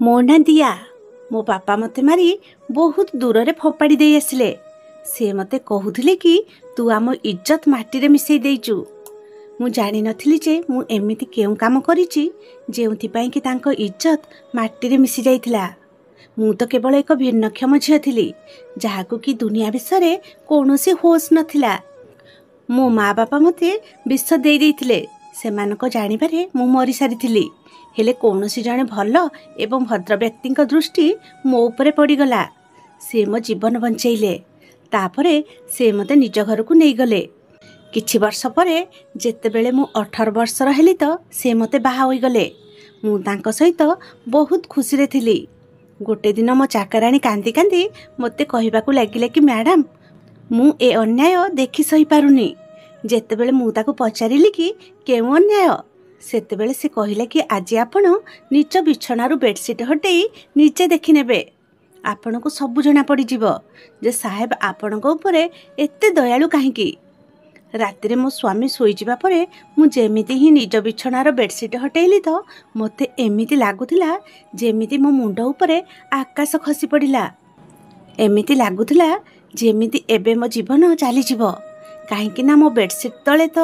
ମୋ ନାଁ ଦିଆ। ମୋ ବାପା ମୋତେ ମାରି ବହୁତ ଦୂରରେ ଫୋପାଡ଼ି ଦେଇ ଆସିଲେ। ସେ ମୋତେ କହୁଥିଲେ କି ତୁ ଆମ ଇଜ୍ଜତ ମାଟିରେ ମିଶାଇ ଦେଇଛୁ। ମୁଁ ଜାଣିନଥିଲି ଯେ ମୁଁ ଏମିତି କେଉଁ କାମ କରିଛି ଯେଉଁଥିପାଇଁ କି ତାଙ୍କ ଇଜ୍ଜତ ମାଟିରେ ମିଶି ଯାଇଥିଲା। ମୁଁ ତ କେବଳ ଏକ ଭିନ୍ନକ୍ଷମ ଝିଅ ଥିଲି, ଯାହାକୁ କି ଦୁନିଆ ବିଷୟରେ କୌଣସି ହୋସ୍ ନଥିଲା। ମୋ ମା ବାପା ମୋତେ ବିଷ ଦେଇ ଦେଇଥିଲେ। ସେମାନଙ୍କ ଜାଣିବାରେ ମୁଁ ମରିସାରିଥିଲି। ହେଲେ କୌଣସି ଜଣେ ଭଲ ଏବଂ ଭଦ୍ର ବ୍ୟକ୍ତିଙ୍କ ଦୃଷ୍ଟି ମୋ ଉପରେ ପଡ଼ିଗଲା। ସେ ମୋ ଜୀବନ ବଞ୍ଚେଇଲେ। ତାପରେ ସେ ମୋତେ ନିଜ ଘରକୁ ନେଇଗଲେ। କିଛି ବର୍ଷ ପରେ ଯେତେବେଳେ ମୁଁ 18 ବର୍ଷର ହେଲି ତ ସେ ମୋତେ ବାହା ହୋଇଗଲେ। ମୁଁ ତାଙ୍କ ସହିତ ବହୁତ ଖୁସିରେ ଥିଲି। ଗୋଟେ ଦିନ ମୋ ଚାକରାଣୀ କାନ୍ଦି କାନ୍ଦି ମୋତେ କହିବାକୁ ଲାଗିଲେ କି ମ୍ୟାଡ଼ାମ୍, ମୁଁ ଏ ଅନ୍ୟାୟ ଦେଖି ସହିପାରୁନି। ଯେତେବେଳେ ମୁଁ ତାକୁ ପଚାରିଲି କି କେଉଁ ଅନ୍ୟାୟ, ସେତେବେଳେ ସେ କହିଲା କି ଆଜି ଆପଣ ନିଜ ବିଛଣାରୁ ବେଡ଼ସିଟ୍ ହଟେଇ ନିଜେ ଦେଖିନେବେ, ଆପଣଙ୍କୁ ସବୁ ଜଣାପଡ଼ିଯିବ ଯେ ସାହେବ ଆପଣଙ୍କ ଉପରେ ଏତେ ଦୟାଳୁ କାହିଁକି। ରାତିରେ ମୋ ସ୍ୱାମୀ ଶୋଇଯିବା ପରେ ମୁଁ ଯେମିତି ହିଁ ନିଜ ବିଛଣାର ବେଡ଼ସିଟ୍ ହଟେଇଲି ତ ମୋତେ ଏମିତି ଲାଗୁଥିଲା ଯେମିତି ମୋ ମୁଣ୍ଡ ଉପରେ ଆକାଶ ଖସି ପଡ଼ିଲା। ଏମିତି ଲାଗୁଥିଲା ଯେମିତି ଏବେ ମୋ ଜୀବନ ଚାଲିଯିବ, କାହିଁକି ନା ମୋ ବେଡ଼ସିଟ୍ ତଳେ ତ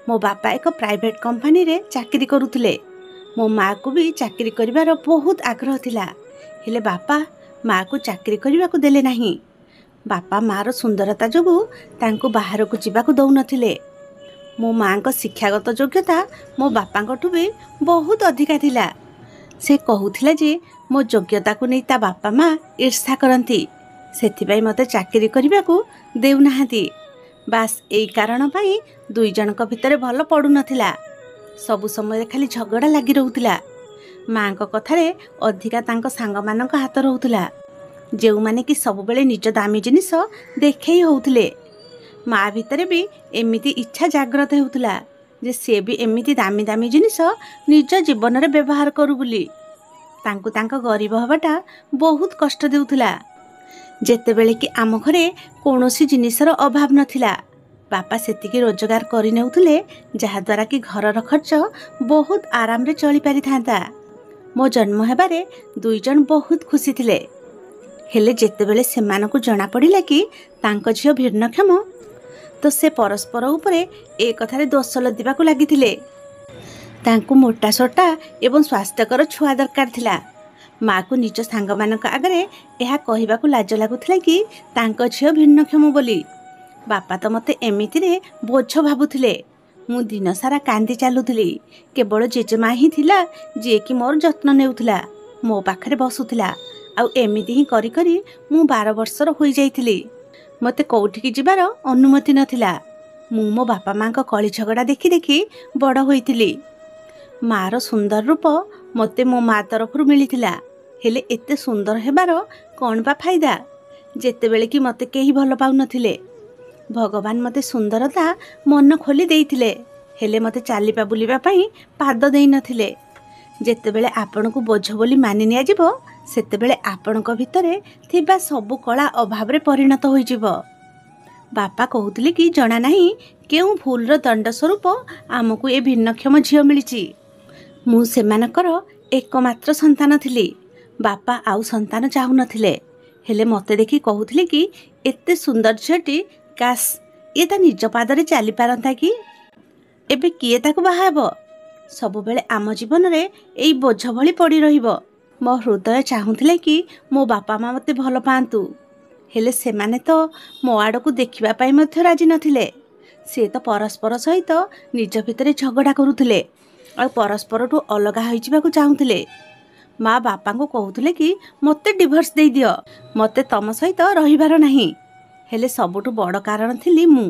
ମୋ ବାପା ଏକ ପ୍ରାଇଭେଟ୍ କମ୍ପାନୀରେ ଚାକିରି କରୁଥିଲେ। ମୋ ମାଆକୁ ବି ଚାକିରି କରିବାର ବହୁତ ଆଗ୍ରହ ଥିଲା, ହେଲେ ବାପା ମାଆକୁ ଚାକିରି କରିବାକୁ ଦେଲେ ନାହିଁ। ବାପା ମାଆର ସୁନ୍ଦରତା ଯୋଗୁଁ ତାଙ୍କୁ ବାହାରକୁ ଯିବାକୁ ଦେଉନଥିଲେ। ମୋ ମାଆଙ୍କ ଶିକ୍ଷାଗତ ଯୋଗ୍ୟତା ମୋ ବାପାଙ୍କଠୁ ବି ବହୁତ ଅଧିକା ଥିଲା। ସେ କହୁଥିଲା ଯେ ମୋ ଯୋଗ୍ୟତାକୁ ନେଇ ତା ବାପା ମା ଈର୍ଷା କରନ୍ତି, ସେଥିପାଇଁ ମୋତେ ଚାକିରି କରିବାକୁ ଦେଉନାହାନ୍ତି। ବାସ୍, ଏଇ କାରଣ ପାଇଁ ଦୁଇ ଜଣଙ୍କ ଭିତରେ ଭଲ ପଡ଼ୁନଥିଲା। ସବୁ ସମୟରେ ଖାଲି ଝଗଡ଼ା ଲାଗି ରହୁଥିଲା। ମାଆଙ୍କ କଥାରେ ଅଧିକା ତାଙ୍କ ସାଙ୍ଗମାନଙ୍କ ହାତ ରହୁଥିଲା, ଯେଉଁମାନେ କି ସବୁବେଳେ ନିଜ ଦାମୀ ଜିନିଷ ଦେଖେଇ ହେଉଥିଲେ। ମା ଭିତରେ ବି ଏମିତି ଇଚ୍ଛା ଜାଗ୍ରତ ହେଉଥିଲା ଯେ ସିଏ ବି ଏମିତି ଦାମୀ ଦାମୀ ଜିନିଷ ନିଜ ଜୀବନରେ ବ୍ୟବହାର କରୁ ବୋଲି। ତାଙ୍କୁ ତାଙ୍କ ଗରିବ ହେବାଟା ବହୁତ କଷ୍ଟ ଦେଉଥିଲା। ଯେତେବେଳେ କି ଆମ ଘରେ କୌଣସି ଜିନିଷର ଅଭାବ ନଥିଲା, ବାପା ସେତିକି ରୋଜଗାର କରିନେଉଥିଲେ ଯାହାଦ୍ୱାରା କି ଘରର ଖର୍ଚ୍ଚ ବହୁତ ଆରାମରେ ଚଳିପାରିଥାନ୍ତା। ମୋ ଜନ୍ମ ହେବାରେ ଦୁଇ ଜଣ ବହୁତ ଖୁସି ଥିଲେ। ହେଲେ ଯେତେବେଳେ ସେମାନଙ୍କୁ ଜଣାପଡ଼ିଲା କି ତାଙ୍କ ଝିଅ ଭିନ୍ନକ୍ଷମ, ତ ସେ ପରସ୍ପର ଉପରେ ଏ କଥାରେ ଦୋଷ ଲଦିବାକୁ ଲାଗିଥିଲେ। ତାଙ୍କୁ ମୋଟା ସୋଟା ଏବଂ ସ୍ୱାସ୍ଥ୍ୟକର ଛୁଆ ଦରକାର ଥିଲା। ମାଆକୁ ନିଜ ସାଙ୍ଗମାନଙ୍କ ଆଗରେ ଏହା କହିବାକୁ ଲାଜ ଲାଗୁଥିଲା କି ତାଙ୍କ ଝିଅ ଭିନ୍ନକ୍ଷମ ବୋଲି। ବାପା ତ ମୋତେ ଏମିତିରେ ବୋଝ ଭାବୁଥିଲେ। ମୁଁ ଦିନସାରା କାନ୍ଦି ଚାଲୁଥିଲି। କେବଳ ଜେଜେମା ହିଁ ଥିଲା ଯିଏକି ମୋର ଯତ୍ନ ନେଉଥିଲା, ମୋ ପାଖରେ ବସୁଥିଲା। ଆଉ ଏମିତି ହିଁ କରି କରି ମୁଁ 12 ବର୍ଷର ହୋଇଯାଇଥିଲି। ମୋତେ କେଉଁଠିକି ଯିବାର ଅନୁମତି ନଥିଲା। ମୁଁ ମୋ ବାପା ମାଆଙ୍କ କଳି ଝଗଡ଼ା ଦେଖି ଦେଖି ବଡ଼ ହୋଇଥିଲି। ମାଆର ସୁନ୍ଦର ରୂପ ମୋତେ ମୋ ମା ତରଫରୁ ମିଳିଥିଲା। ହେଲେ ଏତେ ସୁନ୍ଦର ହେବାର କ'ଣ ବା ଫାଇଦା, ଯେତେବେଳେ କି ମୋତେ କେହି ଭଲ ପାଉନଥିଲେ। ଭଗବାନ ମୋତେ ସୁନ୍ଦରତା ମନ ଖୋଲି ଦେଇଥିଲେ, ହେଲେ ମୋତେ ଚାଲିବା ବୁଲିବା ପାଇଁ ପାଦ ଦେଇନଥିଲେ। ଯେତେବେଳେ ଆପଣଙ୍କୁ ବୋଝ ବୋଲି ମାନି ନିଆଯିବ, ସେତେବେଳେ ଆପଣଙ୍କ ଭିତରେ ଥିବା ସବୁ କଳା ଅଭାବରେ ପରିଣତ ହୋଇଯିବ। ବାପା କହୁଥିଲେ କି ଜଣା ନାହିଁ କେଉଁ ଭୁଲର ଦଣ୍ଡ ସ୍ୱରୂପ ଆମକୁ ଏ ଭିନ୍ନକ୍ଷମ ଝିଅ ମିଳିଛି। ମୁଁ ସେମାନଙ୍କର ଏକମାତ୍ର ସନ୍ତାନ ଥିଲି। ବାପା ଆଉ ସନ୍ତାନ ଚାହୁଁନଥିଲେ, ହେଲେ ମୋତେ ଦେଖି କହୁଥିଲେ କି ଏତେ ସୁନ୍ଦର ଝିଅଟି, କାସ୍ ଇଏ ତା ନିଜ ପାଦରେ ଚାଲିପାରନ୍ତା କି। ଏବେ କିଏ ତାକୁ ବାହା ହେବ? ସବୁବେଳେ ଆମ ଜୀବନରେ ଏଇ ବୋଝ ଭଳି ପଡ଼ି ରହିବ। ମୋ ହୃଦୟ ଚାହୁଁଥିଲେ କି ମୋ ବାପା ମା ମୋତେ ଭଲ ପାଆନ୍ତୁ, ହେଲେ ସେମାନେ ତ ମୋ ଆଡ଼କୁ ଦେଖିବା ପାଇଁ ମଧ୍ୟ ରାଜି ନଥିଲେ। ସେ ତ ପରସ୍ପର ସହିତ ନିଜ ଭିତରେ ଝଗଡ଼ା କରୁଥିଲେ ଆଉ ପରସ୍ପରଠୁ ଅଲଗା ହୋଇଯିବାକୁ ଚାହୁଁଥିଲେ। ମା ବାପାଙ୍କୁ କହୁଥିଲେ କି ମୋତେ ଡିଭୋର୍ସ ଦେଇଦିଅ, ମୋତେ ତମ ସହିତ ରହିବାର ନାହିଁ। ହେଲେ ସବୁଠୁ ବଡ଼ କାରଣ ଥିଲି ମୁଁ।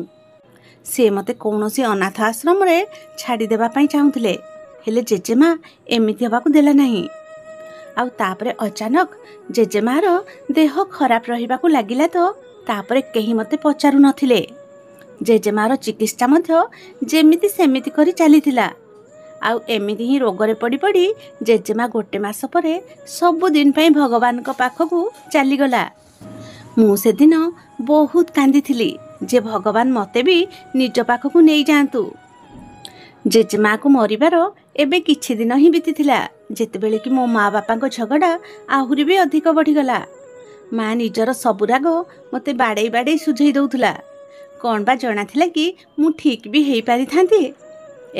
ସେ ମୋତେ କୌଣସି ଅନାଥ ଆଶ୍ରମରେ ଛାଡ଼ିଦେବା ପାଇଁ ଚାହୁଁଥିଲେ, ହେଲେ ଜେଜେମା ଏମିତି ହେବାକୁ ଦେଲା ନାହିଁ। ଆଉ ତାପରେ ଅଚାନକ ଜେଜେମାର ଦେହ ଖରାପ ରହିବାକୁ ଲାଗିଲା ତ ତାପରେ କେହି ମୋତେ ପଚାରୁନଥିଲେ। ଜେଜେମାର ଚିକିତ୍ସା ମଧ୍ୟ ଯେମିତି ସେମିତି କରି ଚାଲିଥିଲା। ଆଉ ଏମିତି ହିଁ ରୋଗରେ ପଡ଼ି ପଡ଼ି ଜେଜେମା ଗୋଟେ ମାସ ପରେ ସବୁଦିନ ପାଇଁ ଭଗବାନଙ୍କ ପାଖକୁ ଚାଲିଗଲା। ମୁଁ ସେଦିନ ବହୁତ କାନ୍ଦିଥିଲି ଯେ ଭଗବାନ ମୋତେ ବି ନିଜ ପାଖକୁ ନେଇଯାଆନ୍ତୁ। ଜେଜେମାକୁ ମରିବାର ଏବେ କିଛି ଦିନ ହିଁ ବିତିଥିଲା। ଯେତେବେଳେ କି ମୋ ମା ବାପାଙ୍କ ଝଗଡ଼ା ଆହୁରି ବି ଅଧିକ ବଢ଼ିଗଲା। ମା ନିଜର ସବୁ ରାଗ ମୋତେ ବାଡ଼େଇ ବାଡ଼େଇ ସୁଝେଇ ଦେଉଥିଲା। କ'ଣ ବା ଜଣାଥିଲା କି ମୁଁ ଠିକ୍ ବି ହେଇପାରିଥାନ୍ତି।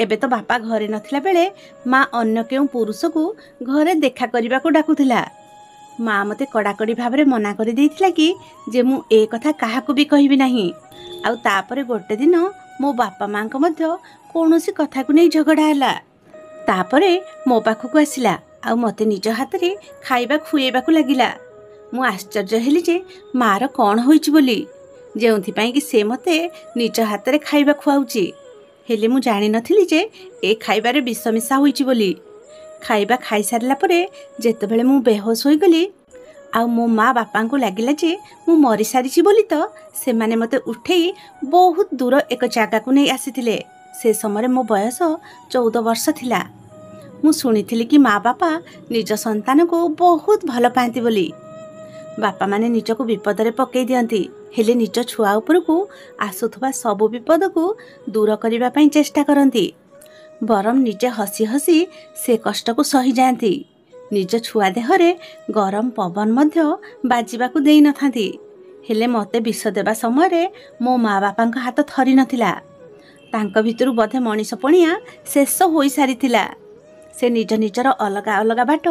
ଏବେ ତ ବାପା ଘରେ ନଥିଲା ବେଳେ ମା ଅନ୍ୟ କେଉଁ ପୁରୁଷକୁ ଘରେ ଦେଖା କରିବାକୁ ଡାକୁଥିଲା। ମା ମୋତେ କଡ଼ାକଡ଼ି ଭାବରେ ମନା କରିଦେଇଥିଲା କି ଯେ ମୁଁ ଏ କଥା କାହାକୁ ବି କହିବି ନାହିଁ। ଆଉ ତାପରେ ଗୋଟେ ଦିନ ମୋ ବାପା ମାଆଙ୍କ ମଧ୍ୟ କୌଣସି କଥାକୁ ନେଇ ଝଗଡ଼ା ହେଲା। ତାପରେ ମୋ ପାଖକୁ ଆସିଲା ଆଉ ମୋତେ ନିଜ ହାତରେ ଖାଇବା ଖୁଏଇବାକୁ ଲାଗିଲା। ମୁଁ ଆଶ୍ଚର୍ଯ୍ୟ ହେଲି ଯେ ମାଆର କ'ଣ ହୋଇଛି ବୋଲି, ଯେଉଁଥିପାଇଁ କି ସେ ମୋତେ ନିଜ ହାତରେ ଖାଇବା ଖୁଆଉଛି। ହେଲେ ମୁଁ ଜାଣିନଥିଲି ଯେ ଏ ଖାଇବାରେ ବିଷ ମିଶା ହୋଇଛି ବୋଲି। ଖାଇବା ଖାଇସାରିଲା ପରେ ଯେତେବେଳେ ମୁଁ ବେହୋସ ହୋଇଗଲି ଆଉ ମୋ ମା ବାପାଙ୍କୁ ଲାଗିଲା ଯେ ମୁଁ ମରିସାରିଛି ବୋଲି, ତ ସେମାନେ ମୋତେ ଉଠେଇ ବହୁତ ଦୂର ଏକ ଜାଗାକୁ ନେଇ ଆସିଥିଲେ। ସେ ସମୟରେ ମୋ ବୟସ 14 ବର୍ଷ ଥିଲା। ମୁଁ ଶୁଣିଥିଲି କି ମା ବାପା ନିଜ ସନ୍ତାନକୁ ବହୁତ ଭଲ ପାଆନ୍ତି ବୋଲି। ବାପାମାନେ ନିଜକୁ ବିପଦରେ ପକାଇ ଦିଅନ୍ତି, ହେଲେ ନିଜ ଛୁଆ ଉପରକୁ ଆସୁଥିବା ସବୁ ବିପଦକୁ ଦୂର କରିବା ପାଇଁ ଚେଷ୍ଟା କରନ୍ତି, ବରଂ ନିଜେ ହସି ହସି ସେ କଷ୍ଟକୁ ସହିଯାଆନ୍ତି। ନିଜ ଛୁଆ ଦେହରେ ଗରମ ପବନ ମଧ୍ୟ ବାଜିବାକୁ ଦେଇନଥାନ୍ତି। ହେଲେ ମୋତେ ବିଷ ଦେବା ସମୟରେ ମୋ ମା ବାପାଙ୍କ ହାତ ଥରି ନଥିଲା। ତାଙ୍କ ଭିତରୁ ବୋଧେ ମଣିଷ ପଣିଆ ଶେଷ ହୋଇସାରିଥିଲା। ସେ ନିଜ ନିଜର ଅଲଗା ଅଲଗା ବାଟ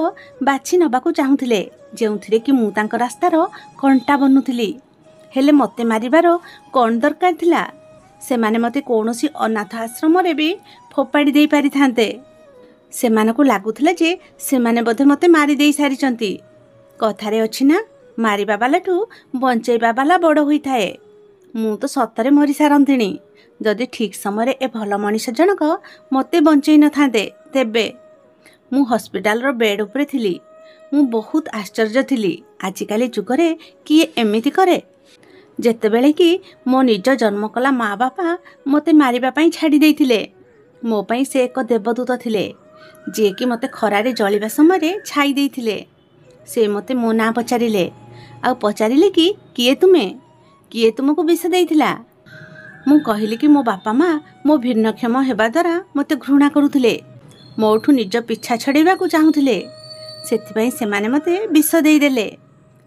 ବାଛି ନେବାକୁ ଚାହୁଁଥିଲେ, ଯେଉଁଥିରେ କି ମୁଁ ତାଙ୍କ ରାସ୍ତାର କଣ୍ଟା ବନୁଥିଲି। ହେଲେ ମୋତେ ମାରିବାର କ'ଣ ଦରକାର ଥିଲା? ସେମାନେ ମୋତେ କୌଣସି ଅନାଥ ଆଶ୍ରମରେ ବି ଫୋପାଡ଼ି ଦେଇପାରିଥାନ୍ତେ। ସେମାନଙ୍କୁ ଲାଗୁଥିଲା ଯେ ସେମାନେ ବୋଧେ ମୋତେ ମାରି ଦେଇ ସାରିଛନ୍ତି। କଥାରେ ଅଛି ନା, ମାରିବା ବାଲାଠୁ ବଞ୍ଚେଇବା ବାଲା ବଡ଼ ହୋଇଥାଏ। ମୁଁ ତ ସତରେ ମରିସାରନ୍ତିଣି ଯଦି ଠିକ୍ ସମୟରେ ଏ ଭଲ ମଣିଷ ଜଣକ ମୋତେ ବଞ୍ଚେଇ ନଥାନ୍ତେ। ତେବେ ମୁଁ ହସ୍ପିଟାଲର ବେଡ୍ ଉପରେ ଥିଲି। ମୁଁ ବହୁତ ଆଶ୍ଚର୍ଯ୍ୟ ଥିଲି, ଆଜିକାଲି ଯୁଗରେ କିଏ ଏମିତି କରେ? ଯେତେବେଳେ କି ମୋ ନିଜ ଜନ୍ମ କଲା ମା ବାପା ମୋତେ ମାରିବା ପାଇଁ ଛାଡ଼ି ଦେଇଥିଲେ। ମୋ ପାଇଁ ସେ ଏକ ଦେବଦୂତ ଥିଲେ, ଯିଏକି ମୋତେ ଖରାରେ ଜଳିବା ସମୟରେ ଛାଇ ଦେଇଥିଲେ। ସେ ମୋତେ ମୋ ନାଁ ପଚାରିଲେ ଆଉ ପଚାରିଲେ କି କିଏ ତୁମେ, କିଏ ତୁମକୁ ବିଷ ଦେଇଥିଲା? ମୁଁ କହିଲି କି ମୋ ବାପା ମା ମୋ ଭିନ୍ନକ୍ଷମ ହେବା ଦ୍ୱାରା ମୋତେ ଘୃଣା କରୁଥିଲେ, ମୋଠୁ ନିଜ ପିଛା ଛଡ଼େଇବାକୁ ଚାହୁଁଥିଲେ, ସେଥିପାଇଁ ସେମାନେ ମୋତେ ବିଷ ଦେଇଦେଲେ।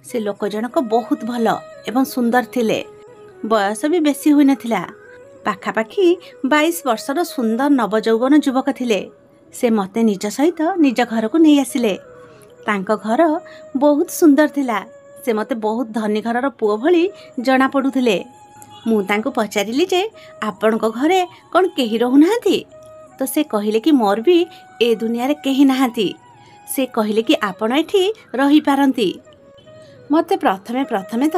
ସେ ଲୋକ ଜଣକ ବହୁତ ଭଲ ଏବଂ ସୁନ୍ଦର ଥିଲେ। ବୟସ ବି ବେଶୀ ହୋଇନଥିଲା, ପାଖାପାଖି 22 ବର୍ଷର ସୁନ୍ଦର ନବଯୌବନ ଯୁବକ ଥିଲେ। ସେ ମୋତେ ନିଜ ସହିତ ନିଜ ଘରକୁ ନେଇ ଆସିଲେ। ତାଙ୍କ ଘର ବହୁତ ସୁନ୍ଦର ଥିଲା। ସେ ମୋତେ ବହୁତ ଧନୀ ଘରର ପୁଅ ଭଳି ଜଣାପଡ଼ୁଥିଲେ। ମୁଁ ତାଙ୍କୁ ପଚାରିଲି ଯେ ଆପଣଙ୍କ ଘରେ କ'ଣ କେହି ରହୁନାହାନ୍ତି? ତ ସେ କହିଲେ କି ମୋର ବି ଏ ଦୁନିଆରେ କେହି ନାହାନ୍ତି। ସେ କହିଲେ କି ଆପଣ ଏଠି ରହିପାରନ୍ତି। ମୋତେ ପ୍ରଥମେ ପ୍ରଥମେ ତ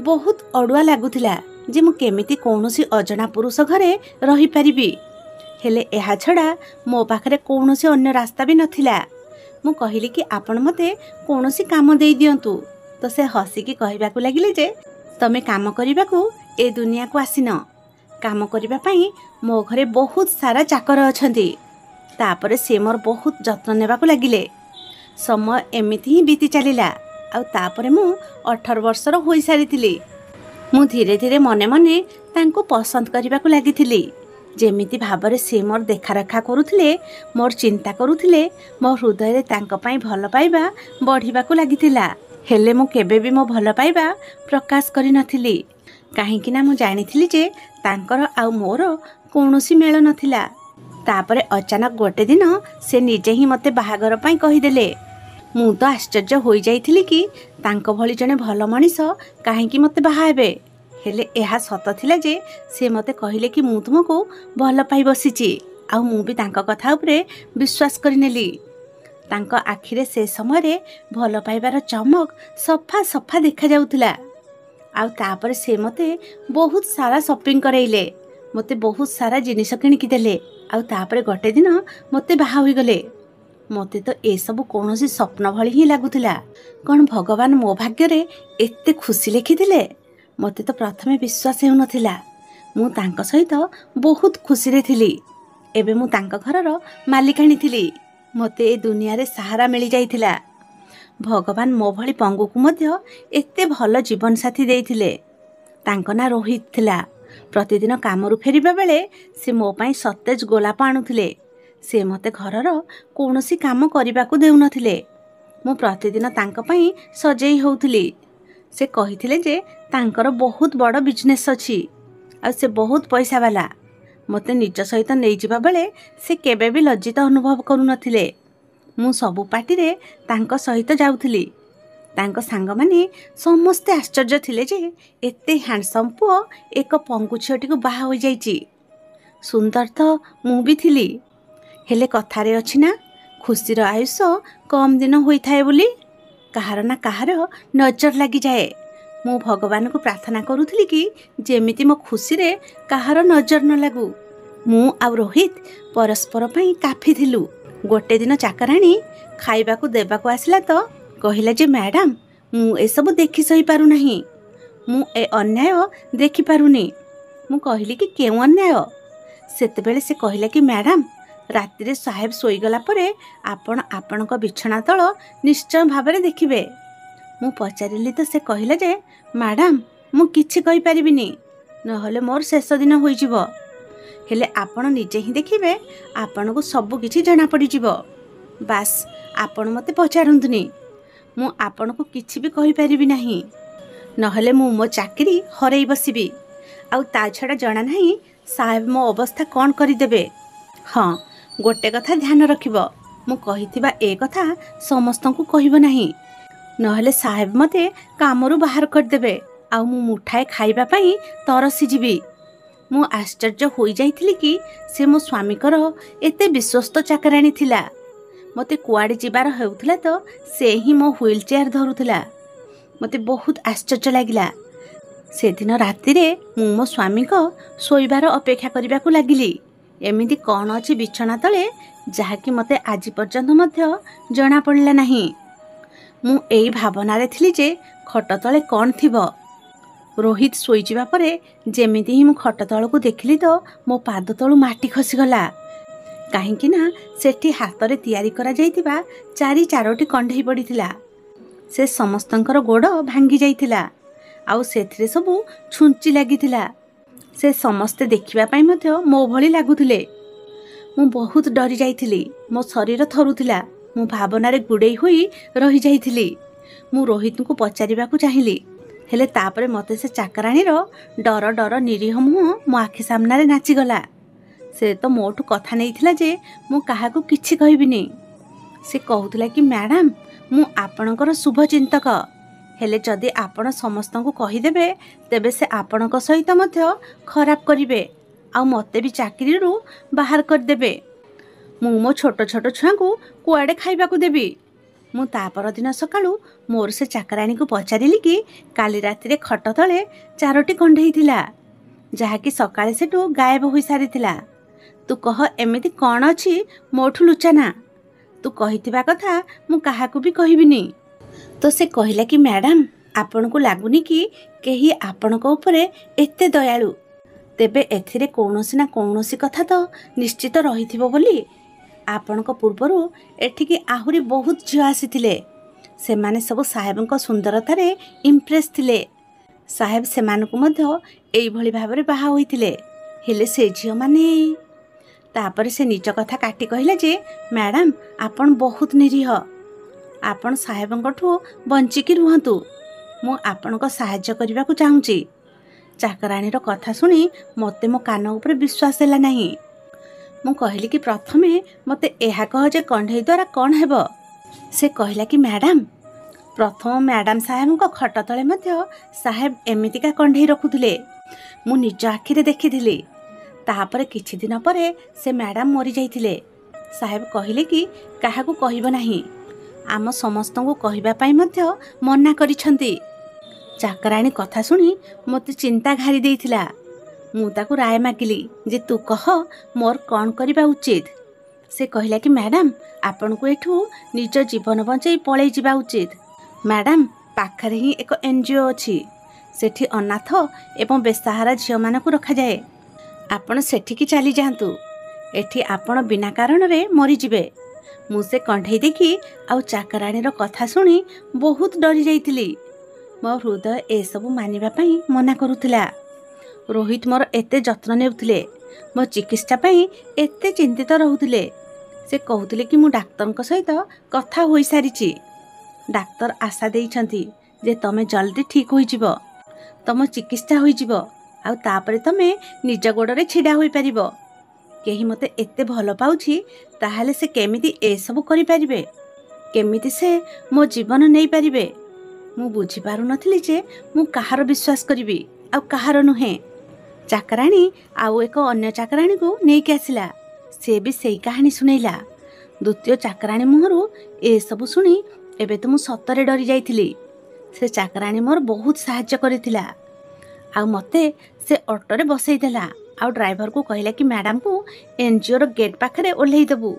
ବହୁତ ଅଡ଼ୁଆ ଲାଗୁଥିଲା ଯେ ମୁଁ କେମିତି କୌଣସି ଅଜଣା ପୁରୁଷ ଘରେ ରହିପାରିବି। ହେଲେ ଏହା ଛଡ଼ା ମୋ ପାଖରେ କୌଣସି ଅନ୍ୟ ରାସ୍ତା ବି ନଥିଲା। ମୁଁ କହିଲି କି ଆପଣ ମୋତେ କୌଣସି କାମ ଦେଇଦିଅନ୍ତୁ। ତ ସେ ହସିକି କହିବାକୁ ଲାଗିଲେ ଯେ ତମେ କାମ କରିବାକୁ ଏ ଦୁନିଆକୁ ଆସିନ, କାମ କରିବା ପାଇଁ ମୋ ଘରେ ବହୁତ ସାରା ଚାକର ଅଛନ୍ତି। ତାପରେ ସେ ମୋର ବହୁତ ଯତ୍ନ ନେବାକୁ ଲାଗିଲେ। ସମୟ ଏମିତି ହିଁ ବିତି ଚାଲିଲା ଆଉ ତାପରେ ମୁଁ 18 ବର୍ଷର ହୋଇସାରିଥିଲି। ମୁଁ ଧୀରେ ଧୀରେ ମନେ ମନେ ତାଙ୍କୁ ପସନ୍ଦ କରିବାକୁ ଲାଗିଥିଲି। ଯେମିତି ଭାବରେ ସେ ମୋର ଦେଖାରଖା କରୁଥିଲେ, ମୋର ଚିନ୍ତା କରୁଥିଲେ, ମୋ ହୃଦୟରେ ତାଙ୍କ ପାଇଁ ଭଲ ପାଇବା ବଢ଼ିବାକୁ ଲାଗିଥିଲା। ହେଲେ ମୁଁ କେବେ ବି ମୋ ଭଲ ପାଇବା ପ୍ରକାଶ କରିନଥିଲି, କାହିଁକିନା ମୁଁ ଜାଣିଥିଲି ଯେ ତାଙ୍କର ଆଉ ମୋର କୌଣସି ମେଳ ନଥିଲା। ତାପରେ ଅଚାନକ ଗୋଟେ ଦିନ ସେ ନିଜେ ହିଁ ମୋତେ ବାହାଘର ପାଇଁ କହିଦେଲେ। ମୁଁ ତ ଆଶ୍ଚର୍ଯ୍ୟ ହୋଇଯାଇଥିଲି କି ତାଙ୍କ ଭଳି ଜଣେ ଭଲ ମଣିଷ କାହିଁକି ମୋତେ ବାହା ହେବେ। ହେଲେ ଏହା ସତ ଥିଲା ଯେ ସେ ମୋତେ କହିଲେ କି ମୁଁ ତୁମକୁ ଭଲ ପାଇ ବସିଛି, ଆଉ ମୁଁ ବି ତାଙ୍କ କଥା ଉପରେ ବିଶ୍ୱାସ କରିନେଲି। ତାଙ୍କ ଆଖିରେ ସେ ସମୟରେ ଭଲ ପାଇବାର ଚମକ ସଫା ସଫା ଦେଖାଯାଉଥିଲା। ଆଉ ତାପରେ ସେ ମୋତେ ବହୁତ ସାରା ସପିଂ କରାଇଲେ, ମୋତେ ବହୁତ ସାରା ଜିନିଷ କିଣିକି ଦେଲେ, ଆଉ ତାପରେ ଗୋଟେ ଦିନ ମୋତେ ବାହା ହୋଇଗଲେ। ମୋତେ ତ ଏସବୁ କୌଣସି ସ୍ୱପ୍ନ ଭଳି ହିଁ ଲାଗୁଥିଲା। କ'ଣ ଭଗବାନ ମୋ ଭାଗ୍ୟରେ ଏତେ ଖୁସି ଲେଖିଥିଲେ? ମୋତେ ତ ପ୍ରଥମେ ବିଶ୍ୱାସ ହେଉନଥିଲା। ମୁଁ ତାଙ୍କ ସହିତ ବହୁତ ଖୁସିରେ ଥିଲି। ଏବେ ମୁଁ ତାଙ୍କ ଘରର ମାଲିକାଣୀ ଥିଲି। ମୋତେ ଏ ଦୁନିଆରେ ସାହାରା ମିଳିଯାଇଥିଲା। ଭଗବାନ ମୋ ଭଳି ପଙ୍ଗୁକୁ ମଧ୍ୟ ଏତେ ଭଲ ଜୀବନସାଥୀ ଦେଇଥିଲେ। ତାଙ୍କ ନାଁ ରୋହିତ ଥିଲା। ପ୍ରତିଦିନ କାମରୁ ଫେରିବା ବେଳେ ସେ ମୋ ପାଇଁ ସତେଜ ଗୋଲାପ ଆଣୁଥିଲେ। ସେ ମୋତେ ଘରର କୌଣସି କାମ କରିବାକୁ ଦେଉନଥିଲେ। ମୁଁ ପ୍ରତିଦିନ ତାଙ୍କ ପାଇଁ ସଜେଇ ହେଉଥିଲି। ସେ କହିଥିଲେ ଯେ ତାଙ୍କର ବହୁତ ବଡ଼ ବିଜନେସ୍ ଅଛି ଆଉ ସେ ବହୁତ ପଇସାବାଲା। ମୋତେ ନିଜ ସହିତ ନେଇଯିବା ବେଳେ ସେ କେବେ ବି ଲଜ୍ଜିତ ଅନୁଭବ କରୁନଥିଲେ। ମୁଁ ସବୁ ପାର୍ଟିରେ ତାଙ୍କ ସହିତ ଯାଉଥିଲି। ତାଙ୍କ ସାଙ୍ଗମାନେ ସମସ୍ତେ ଆଶ୍ଚର୍ଯ୍ୟ ଥିଲେ ଯେ ଏତେ ହ୍ୟାଣ୍ଡସମ୍ ପୁଅ ଏକ ପଙ୍ଗୁ ଝିଅଟିକୁ ବାହା ହୋଇଯାଇଛି। ସୁନ୍ଦର ତ ମୁଁ ବି ଥିଲି, ହେଲେ କଥାରେ ଅଛି ନା, ଖୁସିର ଆୟୁଷ କମ୍ ଦିନ ହୋଇଥାଏ ବୋଲି। କାହାର ନା କାହାର ନଜର ଲାଗିଯାଏ। ମୁଁ ଭଗବାନଙ୍କୁ ପ୍ରାର୍ଥନା କରୁଥିଲି କି ଯେମିତି ମୋ ଖୁସିରେ କାହାର ନଜର ନ ଲାଗୁ। ମୁଁ ଆଉ ରୋହିତ ପରସ୍ପର ପାଇଁ କାଫି ଥିଲୁ। ଗୋଟେ ଦିନ ଚାକରାଣୀ ଖାଇବାକୁ ଦେବାକୁ ଆସିଲା ତ କହିଲା ଯେ ମ୍ୟାଡ଼ାମ୍, ମୁଁ ଏସବୁ ଦେଖି ସହିପାରୁନାହିଁ, ମୁଁ ଏ ଅନ୍ୟାୟ ଦେଖିପାରୁନି। ମୁଁ କହିଲି କି କେଉଁ ଅନ୍ୟାୟ? ସେତେବେଳେ ସେ କହିଲା କି ମ୍ୟାଡ଼ାମ୍, ରାତିରେ ସାହେବ ଶୋଇଗଲା ପରେ ଆପଣ ଆପଣଙ୍କ ବିଛଣା ତଳ ନିଶ୍ଚୟ ଭାବରେ ଦେଖିବେ। ମୁଁ ପଚାରିଲି ତ ସେ କହିଲା ଯେ ମ୍ୟାଡ଼ାମ୍, ମୁଁ କିଛି କହିପାରିବିନି, ନହେଲେ ମୋର ଶେଷ ଦିନ ହୋଇଯିବ। ହେଲେ ଆପଣ ନିଜେ ହିଁ ଦେଖିବେ, ଆପଣଙ୍କୁ ସବୁକିଛି ଜଣାପଡ଼ିଯିବ। ବାସ୍, ଆପଣ ମୋତେ ପଚାରନ୍ତୁନି, ମୁଁ ଆପଣଙ୍କୁ କିଛି ବି କହିପାରିବି ନାହିଁ, ନହେଲେ ମୁଁ ମୋ ଚାକିରି ହରେଇ ବସିବି। ଆଉ ତା ଛଡ଼ା ଜଣା ନାହିଁ ସାହେବ ମୋ ଅବସ୍ଥା କ'ଣ କରିଦେବେ। ହଁ, ଗୋଟେ କଥା ଧ୍ୟାନ ରଖିବ, ମୁଁ କହିଥିବା ଏ କଥା ସମସ୍ତଙ୍କୁ କହିବ ନାହିଁ, ନହେଲେ ସାହେବ ମୋତେ କାମରୁ ବାହାର କରିଦେବେ ଆଉ ମୁଁ ମୁଠାଏ ଖାଇବା ପାଇଁ ତରସିଯିବି। ମୁଁ ଆଶ୍ଚର୍ଯ୍ୟ ହୋଇଯାଇଥିଲି କି ସେ ମୋ ସ୍ୱାମୀଙ୍କର ଏତେ ବିଶ୍ୱସ୍ତ ଚାକରାଣୀ ଥିଲା। ମୋତେ କୁଆଡ଼େ ଯିବାର ହେଉଥିଲା ତ ସେ ହିଁ ମୋ ହ୍ୱିଲ୍ ଚେୟାର ଧରୁଥିଲା। ମୋତେ ବହୁତ ଆଶ୍ଚର୍ଯ୍ୟ ଲାଗିଲା। ସେଦିନ ରାତିରେ ମୁଁ ମୋ ସ୍ୱାମୀଙ୍କ ଶୋଇବାର ଅପେକ୍ଷା କରିବାକୁ ଲାଗିଲି। ଏମିତି କ'ଣ ଅଛି ବିଛଣା ତଳେ ଯାହାକି ମୋତେ ଆଜି ପର୍ଯ୍ୟନ୍ତ ମଧ୍ୟ ଜଣାପଡ଼ିଲା ନାହିଁ। ମୁଁ ଏଇ ଭାବନାରେ ଥିଲି ଯେ ଖଟ ତଳେ କ'ଣ ଥିବ। ରୋହିତ ଶୋଇଯିବା ପରେ ଯେମିତି ହିଁ ମୁଁ ଖଟ ତଳକୁ ଦେଖିଲି ତ ମୋ ପାଦ ତଳୁ ମାଟି ଖସିଗଲା। କାହିଁକି ନା ସେଠି ହାତରେ ତିଆରି କରାଯାଇଥିବା 4 ଚାରୋଟି କଣ୍ଢେଇ ପଡ଼ିଥିଲା। ସେ ସମସ୍ତଙ୍କର ଗୋଡ଼ ଭାଙ୍ଗି ଯାଇଥିଲା ଆଉ ସେଥିରେ ସବୁ ଛୁଞ୍ଚି ଲାଗିଥିଲା। ସେ ସମସ୍ତେ ଦେଖିବା ପାଇଁ ମଧ୍ୟ ମୋ ଭଳି ଲାଗୁଥିଲେ। ମୁଁ ବହୁତ ଡରି ଯାଇଥିଲି, ମୋ ଶରୀର ଥରୁଥିଲା। ମୁଁ ଭାବନାରେ ଗୁଡ଼େଇ ହୋଇ ରହିଯାଇଥିଲି। ମୁଁ ରୋହିତଙ୍କୁ ପଚାରିବାକୁ ଚାହିଁଲି, ହେଲେ ତାପରେ ମୋତେ ସେ ଚାକରାଣୀର ଡର ଡର ନିରୀହ ମୁହଁ ମୋ ଆଖି ସାମ୍ନାରେ ନାଚିଗଲା। ସେ ତ ମୋଠୁ କଥା ନେଇଥିଲା ଯେ ମୁଁ କାହାକୁ କିଛି କହିବିନି। ସେ କହୁଥିଲା କି ମ୍ୟାଡ଼ାମ୍, ମୁଁ ଆପଣଙ୍କର ଶୁଭ ଚିନ୍ତକ, ହେଲେ ଯଦି ଆପଣ ସମସ୍ତଙ୍କୁ କହିଦେବେ ତେବେ ସେ ଆପଣଙ୍କ ସହିତ ମଧ୍ୟ ଖରାପ କରିବେ ଆଉ ମୋତେ ବି ଚାକିରିରୁ ବାହାର କରିଦେବେ। ମୁଁ ମୋ ଛୋଟ ଛୋଟ ଛୁଆଙ୍କୁ କୁଆଡ଼େ ଖାଇବାକୁ ଦେବି? ମୁଁ ତା ପରଦିନ ସକାଳୁ ମୋର ସେ ଚାକରାଣୀକୁ ପଚାରିଲି କି କାଲି ରାତିରେ ଖଟ ତଳେ 4ଟି କଣ୍ଢେଇ ଥିଲା, ଯାହାକି ସକାଳେ ସେଠୁ ଗାୟବ ହୋଇସାରିଥିଲା। ତୁ କହ ଏମିତି କ'ଣ ଅଛି ମୋଠୁ ଲୁଚାନା, ତୁ କହିଥିବା କଥା ମୁଁ କାହାକୁ ବି କହିବିନି। ତ ସେ କହିଲା କି ମ୍ୟାଡ଼ାମ୍, ଆପଣଙ୍କୁ ଲାଗୁନି କି କେହି ଆପଣଙ୍କ ଉପରେ ଏତେ ଦୟାଳୁ? ତେବେ ଏଥିରେ କୌଣସି ନା କୌଣସି କଥା ତ ନିଶ୍ଚିତ ରହିଥିବ ବୋଲି। ଆପଣଙ୍କ ପୂର୍ବରୁ ଏଠିକି ଆହୁରି ବହୁତ ଝିଅ ଆସିଥିଲେ। ସେମାନେ ସବୁ ସାହେବଙ୍କ ସୁନ୍ଦରତାରେ ଇମ୍ପ୍ରେସ୍ ଥିଲେ। ସାହେବ ସେମାନଙ୍କୁ ମଧ୍ୟ ଏଇଭଳି ଭାବରେ ବାହା ହୋଇଥିଲେ। ହେଲେ ସେ ଝିଅମାନେ। ତାପରେ ସେ ନିଜ କଥା କାଟି କହିଲା ଯେ ମ୍ୟାଡ଼ାମ୍, ଆପଣ ବହୁତ ନିରୀହ, ଆପଣ ସାହେବଙ୍କଠୁ ବଞ୍ଚିକି ରୁହନ୍ତୁ, ମୁଁ ଆପଣଙ୍କ ସାହାଯ୍ୟ କରିବାକୁ ଚାହୁଁଛି। ଚାକରାଣୀର କଥା ଶୁଣି ମୋତେ ମୋ କାନ ଉପରେ ବିଶ୍ୱାସ ହେଲା ନାହିଁ। ମୁଁ କହିଲି କି ପ୍ରଥମେ ମୋତେ ଏହା କହ ଯେ କଣ୍ଢେଇ ଦ୍ୱାରା କ'ଣ ହେବ? ସେ କହିଲା କି ମ୍ୟାଡ଼ାମ୍, ପ୍ରଥମ ମ୍ୟାଡ଼ାମ୍ ସାହେବଙ୍କ ଖଟ ତଳେ ମଧ୍ୟ ସାହେବ ଏମିତିକା କଣ୍ଢେଇ ରଖୁଥିଲେ, ମୁଁ ନିଜ ଆଖିରେ ଦେଖିଥିଲି। ତାପରେ କିଛି ଦିନ ପରେ ସେ ମ୍ୟାଡ଼ାମ୍ ମରିଯାଇଥିଲେ। ସାହେବ କହିଲେ କି କାହାକୁ କହିବ ନାହିଁ, ଆମ ସମସ୍ତଙ୍କୁ କହିବା ପାଇଁ ମଧ୍ୟ ମନା କରିଛନ୍ତି। ଚାକରାଣୀ କଥା ଶୁଣି ମୋତେ ଚିନ୍ତା ଘାରି ଦେଇଥିଲା। ମୁଁ ତାକୁ ରାୟ ମାଗିଲି ଯେ ତୁ କହ ମୋର କ'ଣ କରିବା ଉଚିତ। ସେ କହିଲା କି ମ୍ୟାଡ଼ାମ୍, ଆପଣଙ୍କୁ ଏଠୁ ନିଜ ଜୀବନ ବଞ୍ଚେଇ ପଳେଇ ଯିବା ଉଚିତ। ମ୍ୟାଡ଼ାମ୍, ପାଖରେ ହିଁ ଏକ NGO ଅଛି, ସେଠି ଅନାଥ ଏବଂ ବେସାହାରା ଝିଅମାନଙ୍କୁ ରଖାଯାଏ। ଆପଣ ସେଠିକି ଚାଲିଯାଆନ୍ତୁ, ଏଠି ଆପଣ ବିନା କାରଣରେ ମରିଯିବେ। ମୁଁ ସେ କଣ୍ଢେଇ ଦେଖି ଆଉ ଚାକରାଣୀର କଥା ଶୁଣି ବହୁତ ଡରି ଯାଇଥିଲି। ମୋ ହୃଦୟ ଏସବୁ ମାନିବା ପାଇଁ ମନା କରୁଥିଲା। ରୋହିତ ମୋର ଏତେ ଯତ୍ନ ନେଉଥିଲେ, ମୋ ଚିକିତ୍ସା ପାଇଁ ଏତେ ଚିନ୍ତିତ ରହୁଥିଲେ, ସେ କହୁଥିଲେ କି ମୁଁ ଡାକ୍ତରଙ୍କ ସହିତ କଥା ହୋଇସାରିଛି। ଡାକ୍ତର ଆଶା ଦେଇଛନ୍ତି ଯେ ତମେ ଜଲ୍ଦି ଠିକ୍ ହୋଇଯିବ, ତମ ଚିକିତ୍ସା ହୋଇଯିବ, ଆଉ ତାପରେ ତମେ ନିଜ ଗୋଡ଼ରେ ଛିଡ଼ା ହୋଇପାରିବ। କେହି ମୋତେ ଏତେ ଭଲ ପାଉଛି, ତାହେଲେ ସେ କେମିତି ଏସବୁ କରିପାରିବେ? କେମିତି ସେ ମୋ ଜୀବନ ନେଇପାରିବେ? ମୁଁ ବୁଝିପାରୁନଥିଲି ଯେ ମୁଁ କାହାର ବିଶ୍ୱାସ କରିବି ଆଉ କାହାର ନୁହେଁ। ଚାକରାଣୀ ଆଉ ଏକ ଅନ୍ୟ ଚାକରାଣୀକୁ ନେଇକି ଆସିଲା। ସେ ବି ସେଇ କାହାଣୀ ଶୁଣେଇଲା। ଦ୍ୱିତୀୟ ଚାକରାଣୀ ମୁହଁରୁ ଏସବୁ ଶୁଣି ଏବେ ତ ମୁଁ ସତରେ ଡରି ଯାଇଥିଲି। ସେ ଚାକରାଣୀ ମୋର ବହୁତ ସାହାଯ୍ୟ କରିଥିଲା ଆଉ ମୋତେ ସେ ଅଟୋରେ ବସେଇ ଦେଲା ଆଉ ଡ୍ରାଇଭରକୁ କହିଲା କି ମ୍ୟାଡ଼ାମକୁ ଏନ୍ଜିଓର ଗେଟ୍ ପାଖରେ ଓହ୍ଲେଇ ଦେବୁ।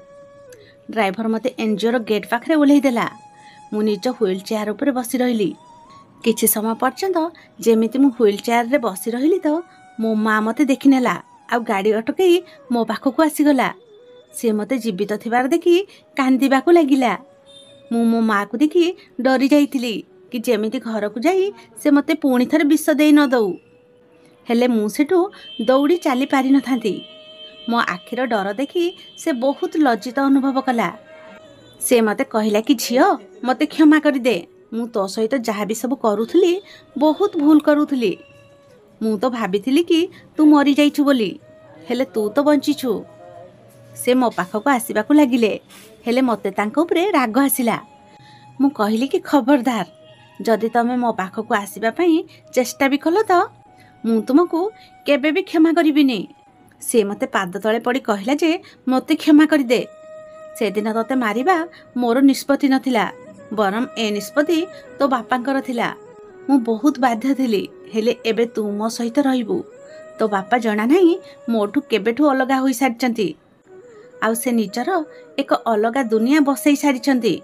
ଡ୍ରାଇଭର ମୋତେ ଏନ୍ଜିଓର ଗେଟ୍ ପାଖରେ ଓହ୍ଲେଇ ଦେଲା। ମୁଁ ନିଜ ହ୍ୱିଲ୍ ଚେୟାର ଉପରେ ବସି ରହିଲି। କିଛି ସମୟ ପର୍ଯ୍ୟନ୍ତ ଯେମିତି ମୁଁ ହ୍ୱିଲ୍ ଚେୟାରରେ ବସି ରହିଲି ତ ମୋ ମା ମୋତେ ଦେଖିନେଲା ଆଉ ଗାଡ଼ି ଅଟକେଇ ମୋ ପାଖକୁ ଆସିଗଲା। ସେ ମୋତେ ଜୀବିତ ଥିବାର ଦେଖି କାନ୍ଦିବାକୁ ଲାଗିଲା। ମୁଁ ମୋ ମାଆକୁ ଦେଖି ଡରି ଯାଇଥିଲି କି ଯେମିତି ଘରକୁ ଯାଇ ସେ ମୋତେ ପୁଣି ଥରେ ବିଷ ଦେଇ ନ ଦଉ। ହେଲେ ମୁଁ ସେଠୁ ଦୌଡ଼ି ଚାଲି ପାରିନଥାନ୍ତି। ମୋ ଆଖିର ଡର ଦେଖି ସେ ବହୁତ ଲଜ୍ଜିତ ଅନୁଭବ କଲା। ସେ ମୋତେ କହିଲା କି ଝିଅ, ମୋତେ କ୍ଷମା କରିଦେ। ମୁଁ ତୋ ସହିତ ଯାହା ବି ସବୁ କରୁଥିଲି ବହୁତ ଭୁଲ କରୁଥିଲି। ମୁଁ ତ ଭାବିଥିଲି କି ତୁ ମରିଯାଇଛୁ ବୋଲି, ହେଲେ ତୁ ତ ବଞ୍ଚିଛୁ। ସେ ମୋ ପାଖକୁ ଆସିବାକୁ ଲାଗିଲେ, ହେଲେ ମୋତେ ତାଙ୍କ ଉପରେ ରାଗ ଆସିଲା। ମୁଁ କହିଲି କି ଖବରଦାର, ଯଦି ତମେ ମୋ ପାଖକୁ ଆସିବା ପାଇଁ ଚେଷ୍ଟା ବି କଲ ତ ମୁଁ ତୁମକୁ କେବେ ବି କ୍ଷମା କରିବିନି। ସେ ମୋତେ ପାଦ ତଳେ ପଡ଼ି କହିଲା ଯେ ମୋତେ କ୍ଷମା କରିଦେ। ସେଦିନ ତୋତେ ମାରିବା ମୋର ନିଷ୍ପତ୍ତି ନଥିଲା, ବରଂ ଏ ନିଷ୍ପତ୍ତି ତୋ ବାପାଙ୍କର ଥିଲା। ମୁଁ ବହୁତ ବାଧ୍ୟ ଥିଲି, ହେଲେ ଏବେ ତୁ ମୋ ସହିତ ରହିବୁ। ତୋ ବାପା ଜଣା ନାହିଁ ମୋଠୁ କେବେଠୁ ଅଲଗା ହୋଇସାରିଛନ୍ତି ଆଉ ସେ ନିଜର ଏକ ଅଲଗା ଦୁନିଆ ବସେଇ ସାରିଛନ୍ତି।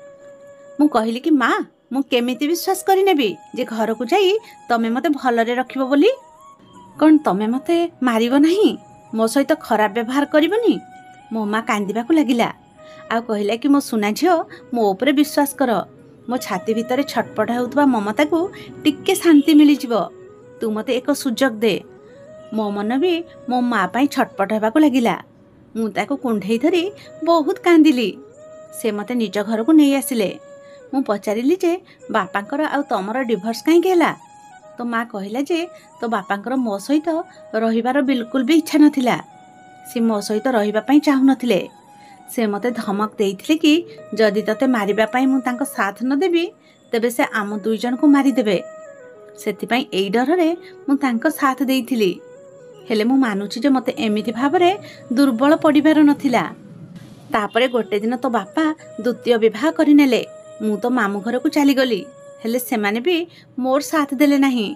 ମୁଁ କହିଲି କି ମା, ମୁଁ କେମିତି ବିଶ୍ୱାସ କରିନେବି ଯେ ଘରକୁ ଯାଇ ତମେ ମୋତେ ଭଲରେ ରଖିବ ବୋଲି? କ'ଣ ତମେ ମୋତେ ମାରିବ ନାହିଁ? ମୋ ସହିତ ଖରାପ ବ୍ୟବହାର କରିବନି? ମୋ ମା କାନ୍ଦିବାକୁ ଲାଗିଲା ଆଉ କହିଲା କି ମୋ ସୁନା ଝିଅ, ମୋ ଉପରେ ବିଶ୍ୱାସ କର। ମୋ ଛାତି ଭିତରେ ଛଟପଟ ହେଉଥିବା ମମତାକୁ ଟିକେ ଶାନ୍ତି ମିଳିଯିବ। ତୁ ମୋତେ ଏକ ସୁଯୋଗ ଦେ। ମୋ ମନ ବି ମୋ ମା ପାଇଁ ଛଟପଟ ହେବାକୁ ଲାଗିଲା। ମୁଁ ତାକୁ କୁଣ୍ଢେଇ ଧରି ବହୁତ କାନ୍ଦିଲି। ସେ ମୋତେ ନିଜ ଘରକୁ ନେଇ ଆସିଲେ। ମୁଁ ପଚାରିଲି ଯେ ବାପାଙ୍କର ଆଉ ତମର ଡିଭୋର୍ସ କାହିଁକି ହେଲା? ତ ମା କହିଲା ଯେ ତୋ ବାପାଙ୍କର ମୋ ସହିତ ରହିବାର ବିଲକୁଲ ବି ଇଚ୍ଛା ନଥିଲା। ସେ ମୋ ସହିତ ରହିବା ପାଇଁ ଚାହୁଁନଥିଲେ। ସେ ମୋତେ ଧମକ ଦେଇଥିଲେ କି ଯଦି ତୋତେ ମାରିବା ପାଇଁ ମୁଁ ତାଙ୍କ ସାଥ ନ ଦେବି, ତେବେ ସେ ଆମ ଦୁଇ ଜଣଙ୍କୁ ମାରିଦେବେ। ସେଥିପାଇଁ ଏଇ ଡରରେ ମୁଁ ତାଙ୍କ ସାଥ ଦେଇଥିଲି। ହେଲେ ମୁଁ ମାନୁଛି ଯେ ମୋତେ ଏମିତି ଭାବରେ ଦୁର୍ବଳ ପଡ଼ିବାର ନଥିଲା। ତାପରେ ଗୋଟେ ଦିନ ତୋ ବାପା ଦ୍ୱିତୀୟ ବିବାହ କରିନେଲେ। ମୁଁ ତ ମାମୁଁ ଘରକୁ ଚାଲିଗଲି, ହେଲେ ସେମାନେ ବି ମୋର ସାଥ ଦେଲେ ନାହିଁ।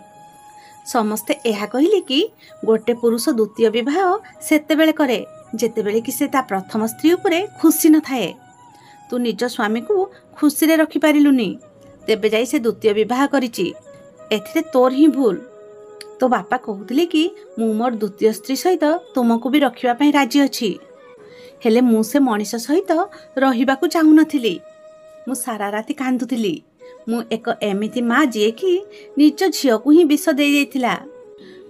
ସମସ୍ତେ ଏହା କହିଲେ କି ଗୋଟେ ପୁରୁଷ ଦ୍ୱିତୀୟ ବିବାହ ସେତେବେଳେ କରେ ଯେତେବେଳେ କି ସେ ତା ପ୍ରଥମ ସ୍ତ୍ରୀ ଉପରେ ଖୁସି ନଥାଏ। ତୁ ନିଜ ସ୍ୱାମୀକୁ ଖୁସିରେ ରଖିପାରିଲୁନି, ତେବେ ଯାଇ ସେ ଦ୍ୱିତୀୟ ବିବାହ କରିଛି। ଏଥିରେ ତୋର ହିଁ ଭୁଲ। ତୋ ବାପା କହୁଥିଲେ କି ମୁଁ ମୋର ଦ୍ୱିତୀୟ ସ୍ତ୍ରୀ ସହିତ ତୁମକୁ ବି ରଖିବା ପାଇଁ ରାଜି ଅଛି, ହେଲେ ମୁଁ ସେ ମଣିଷ ସହିତ ରହିବାକୁ ଚାହୁଁନଥିଲି। ମୁଁ ସାରା ରାତି କାନ୍ଦୁଥିଲି। ମୁଁ ଏକ ଏମିତି ମା ଯିଏକି ନିଜ ଝିଅକୁ ହିଁ ବିଷ ଦେଇଦେଇଥିଲା।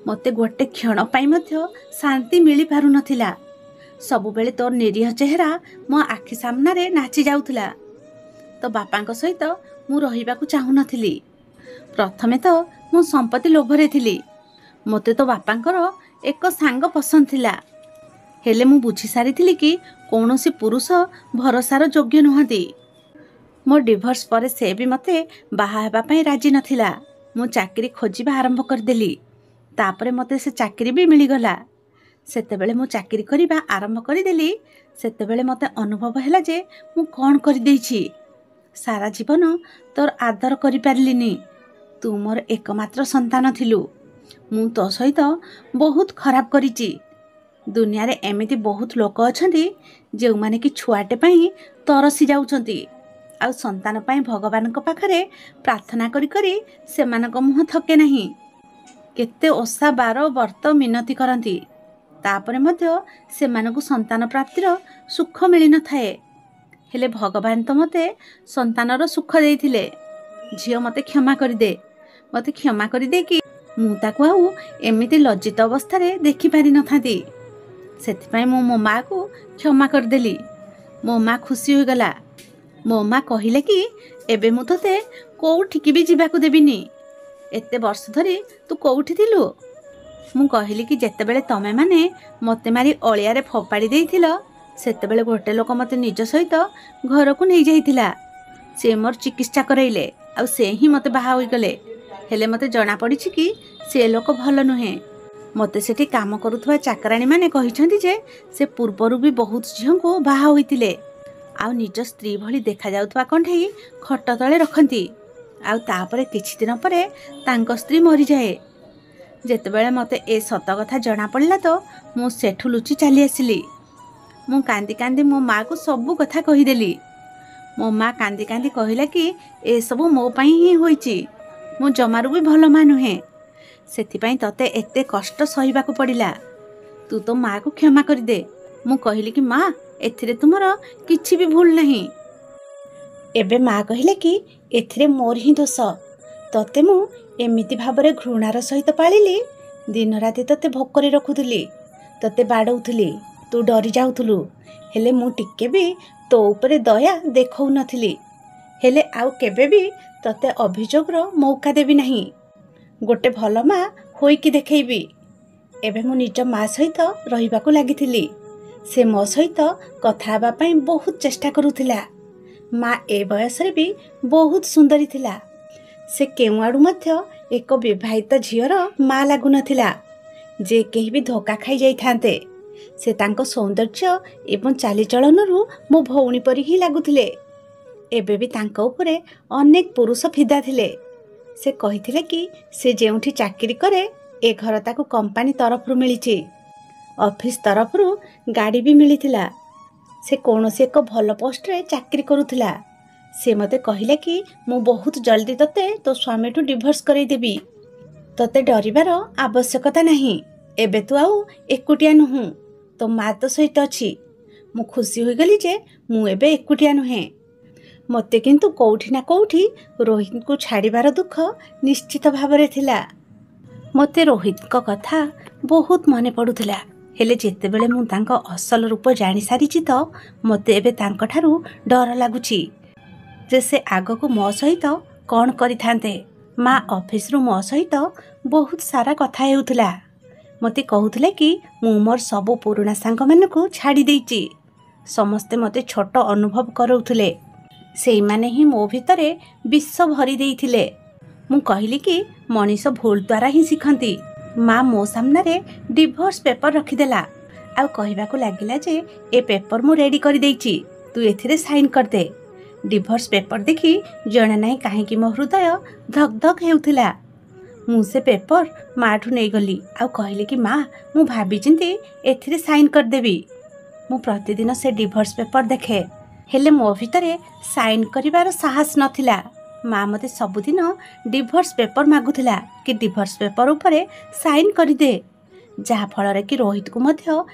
ମୋତେ ଗୋଟେ କ୍ଷଣ ପାଇଁ ମଧ୍ୟ ଶାନ୍ତି ମିଳିପାରୁନଥିଲା। ସବୁବେଳେ ତୋର ନିରୀହ ଚେହେରା ମୋ ଆଖି ସାମ୍ନାରେ ନାଚି ଯାଉଥିଲା। ତୋ ବାପାଙ୍କ ସହିତ ମୁଁ ରହିବାକୁ ଚାହୁଁନଥିଲି। ପ୍ରଥମେ ତ ମୁଁ ସମ୍ପତ୍ତି ଲୋଭରେ ଥିଲି। ମୋତେ ତୋ ବାପାଙ୍କର ଏକ ସାଙ୍ଗ ପସନ୍ଦ ଥିଲା, ହେଲେ ମୁଁ ବୁଝି ସାରିଥିଲି କି କୌଣସି ପୁରୁଷ ଭରସାର ଯୋଗ୍ୟ ନୁହନ୍ତି। ମୋ ଡିଭୋର୍ସ ପରେ ସେ ବି ମୋତେ ବାହା ହେବା ପାଇଁ ରାଜି ନଥିଲା। ମୁଁ ଚାକିରି ଖୋଜିବା ଆରମ୍ଭ କରିଦେଲି। ତାପରେ ମୋତେ ସେ ଚାକିରି ବି ମିଳିଗଲା। ସେତେବେଳେ ମୁଁ ଚାକିରି କରିବା ଆରମ୍ଭ କରିଦେଲି। ସେତେବେଳେ ମୋତେ ଅନୁଭବ ହେଲା ଯେ ମୁଁ କ'ଣ କରିଦେଇଛି। ସାରା ଜୀବନ ତୋର ଆଦର କରିପାରିଲିନି। ତୁ ମୋର ଏକମାତ୍ର ସନ୍ତାନ ଥିଲୁ। ମୁଁ ତୋ ସହିତ ବହୁତ ଖରାପ କରିଛି। ଦୁନିଆରେ ଏମିତି ବହୁତ ଲୋକ ଅଛନ୍ତି ଯେଉଁମାନେ କି ଛୁଆଟେ ପାଇଁ ତରସି ଯାଉଛନ୍ତି ଆଉ ସନ୍ତାନ ପାଇଁ ଭଗବାନଙ୍କ ପାଖରେ ପ୍ରାର୍ଥନା କରି କରି ସେମାନଙ୍କ ମୁହଁ ଥକେ ନାହିଁ। କେତେ ଓଷା ବାର ବର୍ତ୍ତ ମିନତି କରନ୍ତି, ତାପରେ ମଧ୍ୟ ସେମାନଙ୍କୁ ସନ୍ତାନ ପ୍ରାପ୍ତିର ସୁଖ ମିଳିନଥାଏ। ହେଲେ ଭଗବାନ ତ ମୋତେ ସନ୍ତାନର ସୁଖ ଦେଇଥିଲେ। ଝିଅ, ମୋତେ କ୍ଷମା କରିଦେ। ମୋତେ କ୍ଷମା କରିଦେଇକି ମୁଁ ତାକୁ ଆଉ ଏମିତି ଲଜ୍ଜିତ ଅବସ୍ଥାରେ ଦେଖିପାରିନଥାନ୍ତି। ସେଥିପାଇଁ ମୁଁ ମୋ ମାଆକୁ କ୍ଷମା କରିଦେଲି। ମୋ ମା ଖୁସି ହୋଇଗଲା। ମୋ ମା କହିଲେ କି ଏବେ ମୁଁ ତୋତେ କୋଉଠିକି ବି ଯିବାକୁ ଦେବିନି। ଏତେ ବର୍ଷ ଧରି ତୁ କୋଉଠି ଥିଲୁ? ମୁଁ କହିଲି କି ଯେତେବେଳେ ତମେମାନେ ମୋତେ ମାରି ଅଳିଆରେ ଫୋପାଡ଼ି ଦେଇଥିଲ, ସେତେବେଳେ ଗୋଟେ ଲୋକ ମୋତେ ନିଜ ସହିତ ଘରକୁ ନେଇଯାଇଥିଲା। ସେ ମୋର ଚିକିତ୍ସା କରାଇଲେ ଆଉ ସେ ହିଁ ମୋତେ ବାହା ହୋଇଗଲେ। ହେଲେ ମୋତେ ଜଣାପଡ଼ିଛି କି ସେ ଲୋକ ଭଲ ନୁହେଁ। ମୋତେ ସେଠି କାମ କରୁଥିବା ଚାକରାଣୀମାନେ କହିଛନ୍ତି ଯେ ସେ ପୂର୍ବରୁ ବି ବହୁତ ଝିଅଙ୍କୁ ବାହା ହୋଇଥିଲେ ଆଉ ନିଜ ସ୍ତ୍ରୀ ଭଳି ଦେଖାଯାଉଥିବା କଣ୍ଢେଇ ଖଟ ତଳେ ରଖନ୍ତି, ଆଉ ତାପରେ କିଛି ଦିନ ପରେ ତାଙ୍କ ସ୍ତ୍ରୀ ମରିଯାଏ। ଯେତେବେଳେ ମୋତେ ଏ ସତ କଥା ଜଣାପଡ଼ିଲା ତ ମୁଁ ସେଠୁ ଲୁଚି ଚାଲି ଆସିଲି। ମୁଁ କାନ୍ଦି କାନ୍ଦି ମୋ ମାଆକୁ ସବୁ କଥା କହିଦେଲି। ମୋ ମା କାନ୍ଦି କାନ୍ଦି କହିଲା କି ଏସବୁ ମୋ ପାଇଁ ହିଁ ହୋଇଛି, ମୁଁ ଜମାରୁ ବି ଭଲ ମା ନୁହେଁ, ସେଥିପାଇଁ ତତେ ଏତେ କଷ୍ଟ ସହିବାକୁ ପଡ଼ିଲା। ତୁ ତୋ ମାଆକୁ କ୍ଷମା କରିଦେ। ମୁଁ କହିଲି କି ମା, ଏଥିରେ ତୁମର କିଛି ବି ଭୁଲ ନାହିଁ। ଏବେ ମା କହିଲେ କି ଏଥିରେ ମୋର ହିଁ ଦୋଷ। ତତେ ମୁଁ ଏମିତି ଭାବରେ ଘୃଣାର ସହିତ ପାଳିଲି, ଦିନରାତି ତତେ ଭୋକରେ ରଖୁଥିଲି, ତତେ ବାଡ଼ଉଥିଲି, ତୁ ଡରି ଯାଉଥିଲୁ, ହେଲେ ମୁଁ ଟିକେ ବି ତୋ ଉପରେ ଦୟା ଦେଖାଉନଥିଲି। ହେଲେ ଆଉ କେବେ ବି ତତେ ଅଭିଯୋଗର ମୌକା ଦେବି ନାହିଁ। ଗୋଟେ ଭଲ ମା ହୋଇକି ଦେଖେଇବି। ଏବେ ମୁଁ ନିଜ ମା ସହିତ ରହିବାକୁ ଲାଗିଥିଲି। ସେ ମୋ ସହିତ କଥା ହେବା ପାଇଁ ବହୁତ ଚେଷ୍ଟା କରୁଥିଲା। ମା ଏ ବୟସରେ ବି ବହୁତ ସୁନ୍ଦରୀ ଥିଲା। ସେ କେଉଁଆଡ଼ୁ ମଧ୍ୟ ଏକ ବିବାହିତ ଝିଅର ମା ଲାଗୁନଥିଲା, ଯେ କେହି ବି ଧୋକା ଖାଇଯାଇଥାନ୍ତେ। ସେ ତାଙ୍କ ସୌନ୍ଦର୍ଯ୍ୟ ଏବଂ ଚାଲିଚଳନରୁ ମୋ ଭଉଣୀ ପରି ହିଁ ଲାଗୁଥିଲେ। ଏବେ ବି ତାଙ୍କ ଉପରେ ଅନେକ ପୁରୁଷ ଫିଦା ଥିଲେ। ସେ କହିଥିଲେ କି ସେ ଯେଉଁଠି ଚାକିରି କରେ ଏ ଘର ତାକୁ କମ୍ପାନୀ ତରଫରୁ ମିଳିଛି, ଅଫିସ୍ ତରଫରୁ ଗାଡ଼ି ବି ମିଳିଥିଲା। ସେ କୌଣସି ଏକ ଭଲ ପୋଷ୍ଟରେ ଚାକିରି କରୁଥିଲା। ସେ ମୋତେ କହିଲେ କି ମୁଁ ବହୁତ ଜଲ୍ଦି ତୋତେ ତୋ ସ୍ୱାମୀଠୁ ଡିଭୋର୍ସ କରେଇଦେବି, ତୋତେ ଡରିବାର ଆବଶ୍ୟକତା ନାହିଁ। ଏବେ ତୁ ଆଉ ଏକୁଟିଆ ନୁହଁ, ତୋ ମା ତୋ ସହିତ ଅଛି। ମୁଁ ଖୁସି ହୋଇଗଲି ଯେ ମୁଁ ଏବେ ଏକୁଟିଆ ନୁହେଁ। ମୋତେ କିନ୍ତୁ କୋଉଠି ନା କୋଉଠି ରୋହିତଙ୍କୁ ଛାଡ଼ିବାର ଦୁଃଖ ନିଶ୍ଚିତ ଭାବରେ ଥିଲା। ମୋତେ ରୋହିତଙ୍କ କଥା ବହୁତ ମନେ ପଡ଼ୁଥିଲା। ହେଲେ ଯେତେବେଳେ ମୁଁ ତାଙ୍କ ଅସଲ ରୂପ ଜାଣିସାରିଛି ତ ମୋତେ ଏବେ ତାଙ୍କଠାରୁ ଡର ଲାଗୁଛି ଯେ ସେ ଆଗକୁ ମୋ ସହିତ କ'ଣ କରିଥାନ୍ତେ। ମା ଅଫିସରୁ ମୋ ସହିତ ବହୁତ ସାରା କଥା ହେଉଥିଲା। ମୋତେ କହୁଥିଲେ କି ମୁଁ ମୋର ସବୁ ପୁରୁଣା ସାଙ୍ଗମାନଙ୍କୁ ଛାଡ଼ି ଦେଇଛି। ସମସ୍ତେ ମୋତେ ଛୋଟ ଅନୁଭବ କରାଉଥିଲେ। ସେଇମାନେ ହିଁ ମୋ ଭିତରେ ବିଷ ଭରି ଦେଇଥିଲେ। ମୁଁ କହିଲି କି ମଣିଷ ଭୁଲ ଦ୍ୱାରା ହିଁ ଶିଖନ୍ତି। ମା ମୋ ସାମ୍ନାରେ ଡିଭୋର୍ସ ପେପର ରଖିଦେଲା ଆଉ କହିବାକୁ ଲାଗିଲା ଯେ ଏ ପେପର ମୁଁ ରେଡ଼ି କରିଦେଇଛି, ତୁ ଏଥିରେ ସାଇନ୍ କରିଦେ। ଡିଭୋର୍ସ ପେପର ଦେଖି ଜଣା ନାହିଁ କାହିଁକି ମୋ ହୃଦୟ ଧକ୍ ଧକ୍ ହେଉଥିଲା। ମୁଁ ସେ ପେପର ମାଠୁ ନେଇଗଲି ଆଉ କହିଲି କି ମା, ମୁଁ ଭାବିଚିନ୍ତି ଏଥିରେ ସାଇନ୍ କରିଦେବି। ମୁଁ ପ୍ରତିଦିନ ସେ ଡିଭୋର୍ସ ପେପର ଦେଖେ, ହେଲେ ମୋ ଭିତରେ ସାଇନ୍ କରିବାର ସାହସ ନଥିଲା। ମା ମୋତେ ସବୁଦିନ ଡିଭୋର୍ସ ପେପର ମାଗୁଥିଲା କି ଡିଭୋର୍ସ ପେପର ଉପରେ ସାଇନ୍ କରିଦେ, ଯାହାଫଳରେ କି ରୋହିତକୁ ମଧ୍ୟ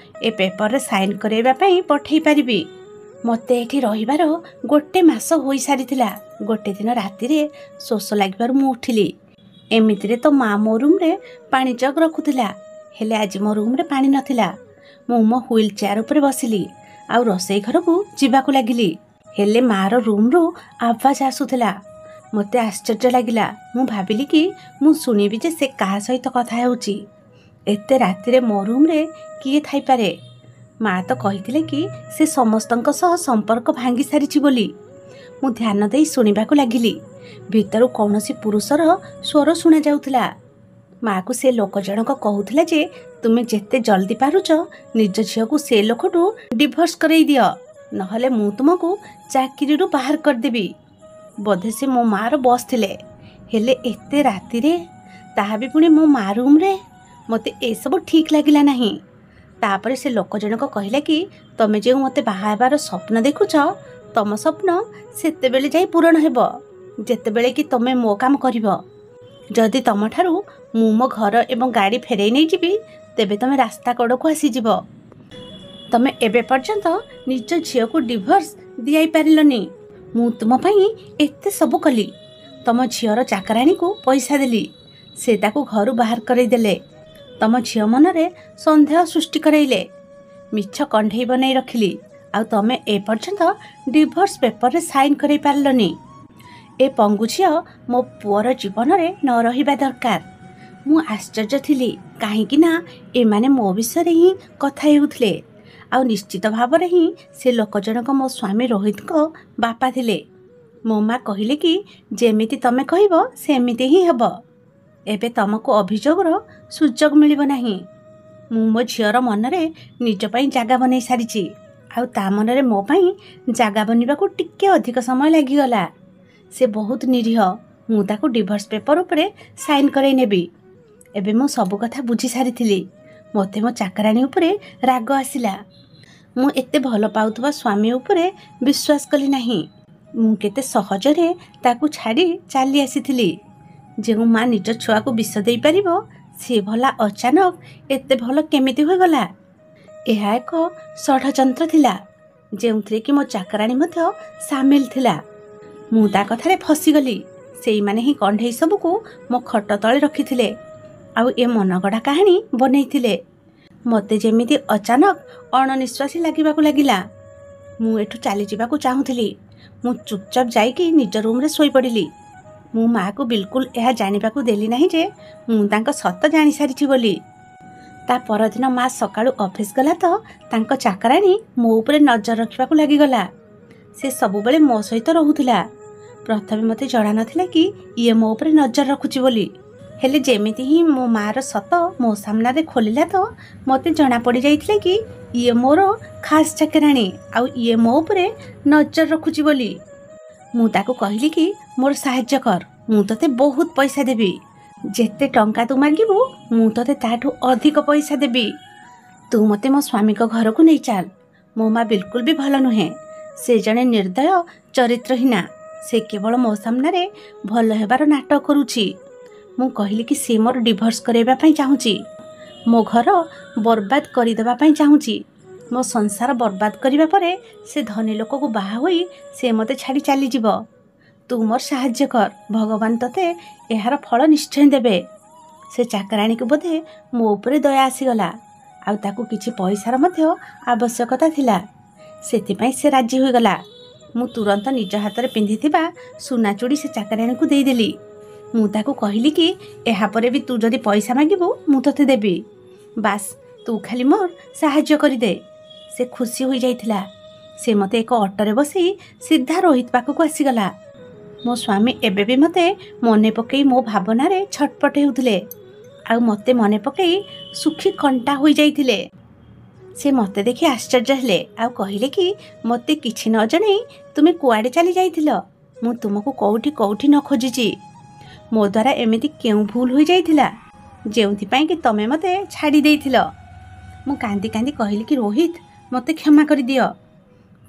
ଏ ପେପରରେ ସାଇନ୍ କରାଇବା ପାଇଁ ପଠାଇ ପାରିବି। ମୋତେ ଏଠି ରହିବାର ଗୋଟେ ମାସ ହୋଇସାରିଥିଲା। ଗୋଟେ ଦିନ ରାତିରେ ଶୋଷ ଲାଗିବାରୁ ମୁଁ ଉଠିଲି। ଏମିତିରେ ତ ମା ମୋ ରୁମ୍ରେ ପାଣି ଜଗ୍ ରଖୁଥିଲା, ହେଲେ ଆଜି ମୋ ରୁମ୍ରେ ପାଣି ନଥିଲା। ମୁଁ ମୋ ହ୍ୱିଲ୍ ଚେୟାର ଉପରେ ବସିଲି ଆଉ ରୋଷେଇ ଘରକୁ ଯିବାକୁ ଲାଗିଲି। ହେଲେ ମାଆର ରୁମ୍ରୁ ଆବାଜ ଆସୁଥିଲା। ମୋତେ ଆଶ୍ଚର୍ଯ୍ୟ ଲାଗିଲା। ମୁଁ ଭାବିଲି କି ମୁଁ ଶୁଣିବି ଯେ ସେ କାହା ସହିତ କଥା ହେଉଛି। ଏତେ ରାତିରେ ମୋ ରୁମ୍ରେ କିଏ ଥାଇପାରେ? ମା ତ କହିଥିଲେ କି ସେ ସମସ୍ତଙ୍କ ସହ ସମ୍ପର୍କ ଭାଙ୍ଗି ସାରିଛି ବୋଲି। ମୁଁ ଧ୍ୟାନ ଦେଇ ଶୁଣିବାକୁ ଲାଗିଲି। ଭିତରୁ କୌଣସି ପୁରୁଷର ସ୍ୱର ଶୁଣାଯାଉଥିଲା। ମାଆକୁ ସେ ଲୋକ ଜଣକ କହୁଥିଲା ଯେ ତୁମେ ଯେତେ ଜଲ୍ଦି ପାରୁଛ ନିଜ ଝିଅକୁ ସେ ଲୋକଠୁ ଡିଭୋର୍ସ କରେଇ ଦିଅ, ନହେଲେ ମୁଁ ତୁମକୁ ଚାକିରିରୁ ବାହାର କରିଦେବି। ବୋଧେ ସେ ମୋ ମାଆର ବସ୍ ଥିଲେ। ହେଲେ ଏତେ ରାତିରେ, ତାହା ବି ପୁଣି ମୋ ମା ରୁମ୍ରେ, ମୋତେ ଏସବୁ ଠିକ୍ ଲାଗିଲା ନାହିଁ। ତାପରେ ସେ ଲୋକ ଜଣକ କହିଲା କି ତମେ ଯେଉଁ ମୋତେ ବାହା ହେବାର ସ୍ୱପ୍ନ ଦେଖୁଛ, ତମ ସ୍ୱପ୍ନ ସେତେବେଳେ ଯାଇ ପୂରଣ ହେବ ଯେତେବେଳେ କି ତମେ ମୋ କାମ କରିବ। ଯଦି ତମଠାରୁ ମୁଁ ମୋ ଘର ଏବଂ ଗାଡ଼ି ଫେରାଇ ନେଇଯିବି, ତେବେ ତମେ ରାସ୍ତା କଡ଼କୁ ଆସିଯିବ। ତମେ ଏବେ ପର୍ଯ୍ୟନ୍ତ ନିଜ ଝିଅକୁ ଡିଭୋର୍ସ ଦିଆଇ ପାରିଲନି। ମୁଁ ତୁମ ପାଇଁ ଏତେ ସବୁ କଲି। ତମ ଝିଅର ଚାକରାଣୀକୁ ପଇସା ଦେଲି, ସେ ତାକୁ ଘରୁ ବାହାର କରେଇଦେଲେ। ତମ ଝିଅ ମନରେ ସନ୍ଦେହ ସୃଷ୍ଟି କରାଇଲେ, ମିଛ କଣ୍ଢେଇ ବନାଇ ରଖିଲି, ଆଉ ତମେ ଏପର୍ଯ୍ୟନ୍ତ ଡିଭୋର୍ସ ପେପରରେ ସାଇନ୍ କରାଇ ପାରିଲନି। ଏ ପଙ୍ଗୁ ଝିଅ ମୋ ପୁଅର ଜୀବନରେ ନ ରହିବା ଦରକାର। ମୁଁ ଆଶ୍ଚର୍ଯ୍ୟ ଥିଲି, କାହିଁକି ନା ଏମାନେ ମୋ ବିଷୟରେ ହିଁ କଥା ହେଉଥିଲେ, ଆଉ ନିଶ୍ଚିତ ଭାବରେ ହିଁ ସେ ଲୋକ ଜଣକ ମୋ ସ୍ୱାମୀ ରୋହିତଙ୍କ ବାପା ଥିଲେ। ମୋ ମା କହିଲେ କି ଯେମିତି ତମେ କହିବ ସେମିତି ହିଁ ହେବ, ଏବେ ତମକୁ ଅଭିଯୋଗର ସୁଯୋଗ ମିଳିବ ନାହିଁ। ମୁଁ ମୋ ଝିଅର ମନରେ ନିଜ ପାଇଁ ଜାଗା ବନେଇ ସାରିଛି, ଆଉ ତା ମନରେ ମୋ ପାଇଁ ଜାଗା ବନିବାକୁ ଟିକେ ଅଧିକ ସମୟ ଲାଗିଗଲା। ସେ ବହୁତ ନିରୀହ, ମୁଁ ତାକୁ ଡିଭୋର୍ସ ପେପର ଉପରେ ସାଇନ୍ କରାଇ ନେବି। ଏବେ ମୁଁ ସବୁ କଥା ବୁଝି ସାରିଥିଲି। ମୋତେ ମୋ ଚାକରାଣୀ ଉପରେ ରାଗ ଆସିଲା। ମୁଁ ଏତେ ଭଲ ପାଉଥିବା ସ୍ୱାମୀ ଉପରେ ବିଶ୍ୱାସ କଲି ନାହିଁ। ମୁଁ କେତେ ସହଜରେ ତାକୁ ଛାଡ଼ି ଚାଲି ଆସିଥିଲି। ଯେଉଁ ମା ନିଜ ଛୁଆକୁ ବିଷ ଦେଇପାରିବ, ସେ ଭଲା ଅଚାନକ ଏତେ ଭଲ କେମିତି ହୋଇଗଲା? ଏହା ଏକ ଷଡ଼ଯନ୍ତ୍ର ଥିଲା, ଯେଉଁଥିରେ କି ମୋ ଚାକରାଣୀ ମଧ୍ୟ ସାମିଲ ଥିଲା। ମୁଁ ତା କଥାରେ ଫସିଗଲି। ସେଇମାନେ ହିଁ କଣ୍ଢେଇ ସବୁକୁ ମୋ ଖଟ ତଳେ ରଖିଥିଲେ ଆଉ ଏ ମନଗଢ଼ା କାହାଣୀ ବନେଇଥିଲେ। ମୋତେ ଯେମିତି ଅଚାନକ ଅଣନିଶ୍ୱାସୀ ଲାଗିବାକୁ ଲାଗିଲା। ମୁଁ ଏଠୁ ଚାଲିଯିବାକୁ ଚାହୁଁଥିଲି। ମୁଁ ଚୁପଚାପ ଯାଇକି ନିଜ ରୁମ୍ରେ ଶୋଇପଡ଼ିଲି। ମୁଁ ମାଆକୁ ବିଲକୁଲ ଏହା ଜାଣିବାକୁ ଦେଲି ନାହିଁ ଯେ ମୁଁ ତାଙ୍କ ସତ ଜାଣିସାରିଛି ବୋଲି। ତା ପରଦିନ ମା ସକାଳୁ ଅଫିସ ଗଲା ତ ତାଙ୍କ ଚାକରାଣୀ ମୋ ଉପରେ ନଜର ରଖିବାକୁ ଲାଗିଗଲା। ସେ ସବୁବେଳେ ମୋ ସହିତ ରହୁଥିଲା। ପ୍ରଥମେ ମୋତେ ଜଣା ନଥିଲା କି ଇଏ ମୋ ଉପରେ ନଜର ରଖୁଛି ବୋଲି। ହେଲେ ଯେମିତି ହିଁ ମୋ ମାଆର ସତ ମୋ ସାମ୍ନାରେ ଖୋଲିଲା ତ ମୋତେ ଜଣା ପଡ଼ିଯାଇଥିଲା କି ଇଏ ମୋର ଖାସ୍ ଚାକରାଣୀ ଆଉ ଇଏ ମୋ ଉପରେ ନଜର ରଖୁଛି ବୋଲି। ମୁଁ ତାକୁ କହିଲି କି ମୋର ସାହାଯ୍ୟ କର, ମୁଁ ତୋତେ ବହୁତ ପଇସା ଦେବି। ଯେତେ ଟଙ୍କା ତୁ ମାଗିବୁ ମୁଁ ତୋତେ ତାଠୁ ଅଧିକ ପଇସା ଦେବି। ତୁ ମୋତେ ମୋ ସ୍ୱାମୀଙ୍କ ଘରକୁ ନେଇ ଚାଲ। ମୋ ମା ବିଲକୁଲ ବି ଭଲ ନୁହେଁ, ସେ ଜଣେ ନିର୍ଦ୍ଦୟ ଚରିତ୍ରହୀନା। ସେ କେବଳ ମୋ ସାମ୍ନାରେ ଭଲ ହେବାର ନାଟକ କରୁଛି। ମୁଁ କହିଲି କି ସେ ମୋର ଡିଭୋର୍ସ କରାଇବା ପାଇଁ ଚାହୁଁଛି, ମୋ ଘର ବର୍ବାଦ କରିଦେବା ପାଇଁ ଚାହୁଁଛି। ମୋ ସଂସାର ବର୍ବାଦ କରିବା ପରେ ସେ ଧନୀ ଲୋକକୁ ବାହା ହୋଇ ସେ ମୋତେ ଛାଡ଼ି ଚାଲିଯିବ। ତୁ ମୋର ସାହାଯ୍ୟ କର, ଭଗବାନ ତୋତେ ଏହାର ଫଳ ନିଶ୍ଚୟ ଦେବେ। ସେ ଚାକରାଣୀକୁ ବୋଧେ ମୋ ଉପରେ ଦୟା ଆସିଗଲା, ଆଉ ତାକୁ କିଛି ପଇସାର ମଧ୍ୟ ଆବଶ୍ୟକତା ଥିଲା, ସେଥିପାଇଁ ସେ ରାଜି ହୋଇଗଲା। ମୁଁ ତୁରନ୍ତ ନିଜ ହାତରେ ପିନ୍ଧିଥିବା ସୁନା ଚୁଡ଼ି ସେ ଚାକରାଣୀକୁ ଦେଇଦେଲି। ମୁଁ ତାକୁ କହିଲି କି ଏହାପରେ ବି ତୁ ଯଦି ପଇସା ମାଗିବୁ ମୁଁ ତୋତେ ଦେବି, ବାସ୍ ତୁ ଖାଲି ମୋର ସାହାଯ୍ୟ କରିଦେ। ସେ ଖୁସି ହୋଇଯାଇଥିଲା। ସେ ମୋତେ ଏକ ଅଟୋରେ ବସେଇ ସିଧା ରୋହିତ ପାଖକୁ ଆସିଗଲା। ମୋ ସ୍ୱାମୀ ଏବେ ବି ମୋତେ ମନେ ପକାଇ ମୋ ଭାବନାରେ ଛଟପଟ ହେଉଥିଲେ, ଆଉ ମୋତେ ମନେ ପକାଇ ଶୁଖି କଣ୍ଟା ହୋଇଯାଇଥିଲେ। ସେ ମୋତେ ଦେଖି ଆଶ୍ଚର୍ଯ୍ୟ ହେଲେ ଆଉ କହିଲେ କି ମୋତେ କିଛି ନ ଜଣେଇ ତୁମେ କୁଆଡ଼େ ଚାଲି ଯାଇଥିଲ? ମୁଁ ତୁମକୁ କେଉଁଠି କେଉଁଠି ନ ଖୋଜିଛି। ମୋ ଦ୍ୱାରା ଏମିତି କେଉଁ ଭୁଲ ହୋଇଯାଇଥିଲା ଯେଉଁଥିପାଇଁ କି ତମେ ମୋତେ ଛାଡ଼ି ଦେଇଥିଲ? ମୁଁ କାନ୍ଦି କାନ୍ଦି କହିଲି କି ରୋହିତ, ମୋତେ କ୍ଷମା କରିଦିଅ।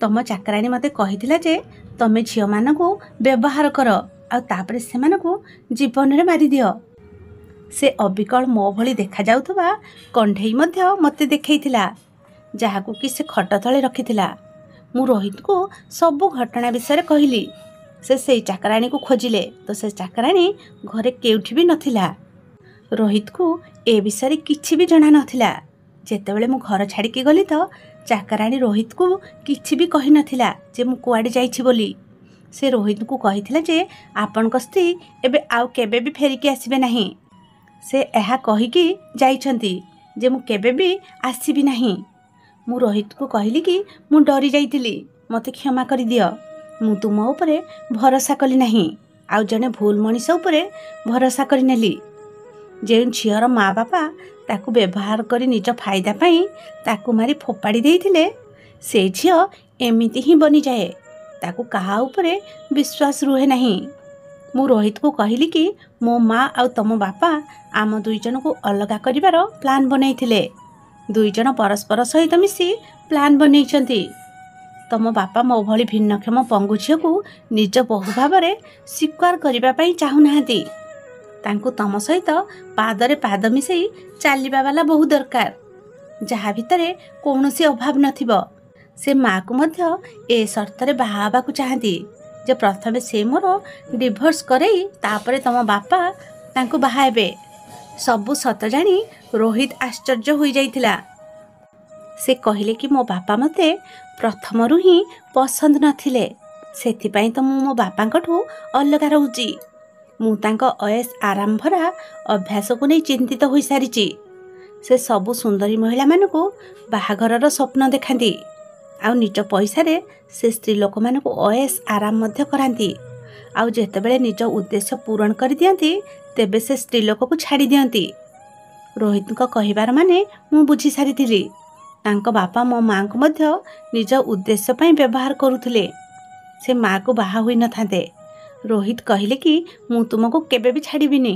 ତମ ଚାକରାଣୀ ମୋତେ କହିଥିଲା ଯେ ତମେ ଝିଅମାନଙ୍କୁ ବ୍ୟବହାର କର ଆଉ ତାପରେ ସେମାନଙ୍କୁ ଜୀବନରେ ମାରିଦିଅ। ସେ ଅବିକଳ ମୋ ଭଳି ଦେଖାଯାଉଥିବା କଣ୍ଢେଇ ମଧ୍ୟ ମୋତେ ଦେଖେଇଥିଲା, ଯାହାକୁ କି ସେ ଖଟ ତଳେ ରଖିଥିଲା। ମୁଁ ରୋହିତଙ୍କୁ ସବୁ ଘଟଣା ବିଷୟରେ କହିଲି। ସେ ସେଇ ଚାକରାଣୀକୁ ଖୋଜିଲେ ତ ସେ ଚାକରାଣୀ ଘରେ କେଉଁଠି ବି ନଥିଲା। ରୋହିତକୁ ଏ ବିଷୟରେ କିଛି ବି ଜଣା ନଥିଲା। ଯେତେବେଳେ ମୁଁ ଘର ଛାଡ଼ିକି ଗଲି ତ ଚାକରାଣୀ ରୋହିତକୁ କିଛି ବି କହିନଥିଲା ଯେ ମୁଁ କୁଆଡ଼େ ଯାଇଛି ବୋଲି। ସେ ରୋହିତଙ୍କୁ କହିଥିଲା ଯେ ଆପଣଙ୍କ ସ୍ତ୍ରୀ ଏବେ ଆଉ କେବେ ବି ଫେରିକି ଆସିବେ ନାହିଁ। ସେ ଏହା କହିକି ଯାଇଛନ୍ତି ଯେ ମୁଁ କେବେ ବି ଆସିବି ନାହିଁ। ମୁଁ ରୋହିତକୁ କହିଲି କି ମୁଁ ଡରି ଯାଇଥିଲି, ମୋତେ କ୍ଷମା କରିଦିଅ। ମୁଁ ତୁମ ଉପରେ ଭରସା କଲି ନାହିଁ, ଆଉ ଜଣେ ଭୁଲ ମଣିଷ ଉପରେ ଭରସା କରିନେଲି। ଯେଉଁ ଝିଅର ମା ବାପା ତାକୁ ବ୍ୟବହାର କରି ନିଜ ଫାଇଦା ପାଇଁ ତାକୁ ମାରି ଫୋପାଡ଼ି ଦେଇଥିଲେ, ସେ ଝିଅ ଏମିତି ହିଁ ବନିଯାଏ। ତାକୁ କାହା ଉପରେ ବିଶ୍ୱାସ ରୁହେ ନାହିଁ। ମୁଁ ରୋହିତକୁ କହିଲି କି ମୋ ମା ଆଉ ତମ ବାପା ଆମ ଦୁଇ ଜଣଙ୍କୁ ଅଲଗା କରିବାର ପ୍ଲାନ୍ ବନେଇଥିଲେ। ଦୁଇ ଜଣ ପରସ୍ପର ସହିତ ମିଶି ପ୍ଲାନ୍ ବନେଇଛନ୍ତି। ତମ ବାପା ମୋ ଭଳି ଭିନ୍ନକ୍ଷମ ପଙ୍ଗୁ ଝିଅକୁ ନିଜ ବୋହୂ ଭାବରେ ସ୍ୱୀକାର କରିବା ପାଇଁ ଚାହୁଁନାହାନ୍ତି। ତାଙ୍କୁ ତମ ସହିତ ପାଦରେ ପାଦ ମିଶାଇ ଚାଲିବା ବାଲା ବୋହୂ ଦରକାର, ଯାହା ଭିତରେ କୌଣସି ଅଭାବ ନଥିବ। ସେ ମାଆକୁ ମଧ୍ୟ ଏ ସର୍ତ୍ତରେ ବାହା ହେବାକୁ ଚାହାନ୍ତି ଯେ ପ୍ରଥମେ ସେ ମୋର ଡିଭୋର୍ସ କରେଇ ତାପରେ ତମ ବାପା ତାଙ୍କୁ ବାହା ହେବେ। ସବୁ ସତ ଜାଣି ରୋହିତ ଆଶ୍ଚର୍ଯ୍ୟ ହୋଇଯାଇଥିଲା। ସେ କହିଲେ କି ମୋ ବାପା ମୋତେ ପ୍ରଥମରୁ ହିଁ ପସନ୍ଦ ନଥିଲେ। ସେଥିପାଇଁ ତ ମୁଁ ମୋ ବାପାଙ୍କଠୁ ଅଲଗା ରହୁଛି। ମୁଁ ତାଙ୍କ ଅଏସ୍ ଆରାମ ଭରା ଅଭ୍ୟାସକୁ ନେଇ ଚିନ୍ତିତ ହୋଇସାରିଛି। ସେ ସବୁ ସୁନ୍ଦରୀ ମହିଳାମାନଙ୍କୁ ବାହାଘରର ସ୍ୱପ୍ନ ଦେଖାନ୍ତି ଆଉ ନିଜ ପଇସାରେ ସେ ସ୍ତ୍ରୀ ଲୋକମାନଙ୍କୁ ଅଏସ୍ ଆରାମ ମଧ୍ୟ କରାନ୍ତି। ଆଉ ଯେତେବେଳେ ନିଜ ଉଦ୍ଦେଶ୍ୟ ପୂରଣ କରିଦିଅନ୍ତି, ତେବେ ସେ ସ୍ତ୍ରୀ ଲୋକକୁ ଛାଡ଼ି ଦିଅନ୍ତି। ରୋହିତଙ୍କ କହିବାର ମାନେ ମୁଁ ବୁଝି ସାରିଥିଲି। ତାଙ୍କ ବାପା ମୋ ମାଆଙ୍କୁ ମଧ୍ୟ ନିଜ ଉଦ୍ଦେଶ୍ୟ ପାଇଁ ବ୍ୟବହାର କରୁଥିଲେ। ସେ ମାଆକୁ ବାହା ହୋଇନଥାନ୍ତେ। ରୋହିତ କହିଲେ କି ମୁଁ ତୁମକୁ କେବେ ବି ଛାଡ଼ିବିନି।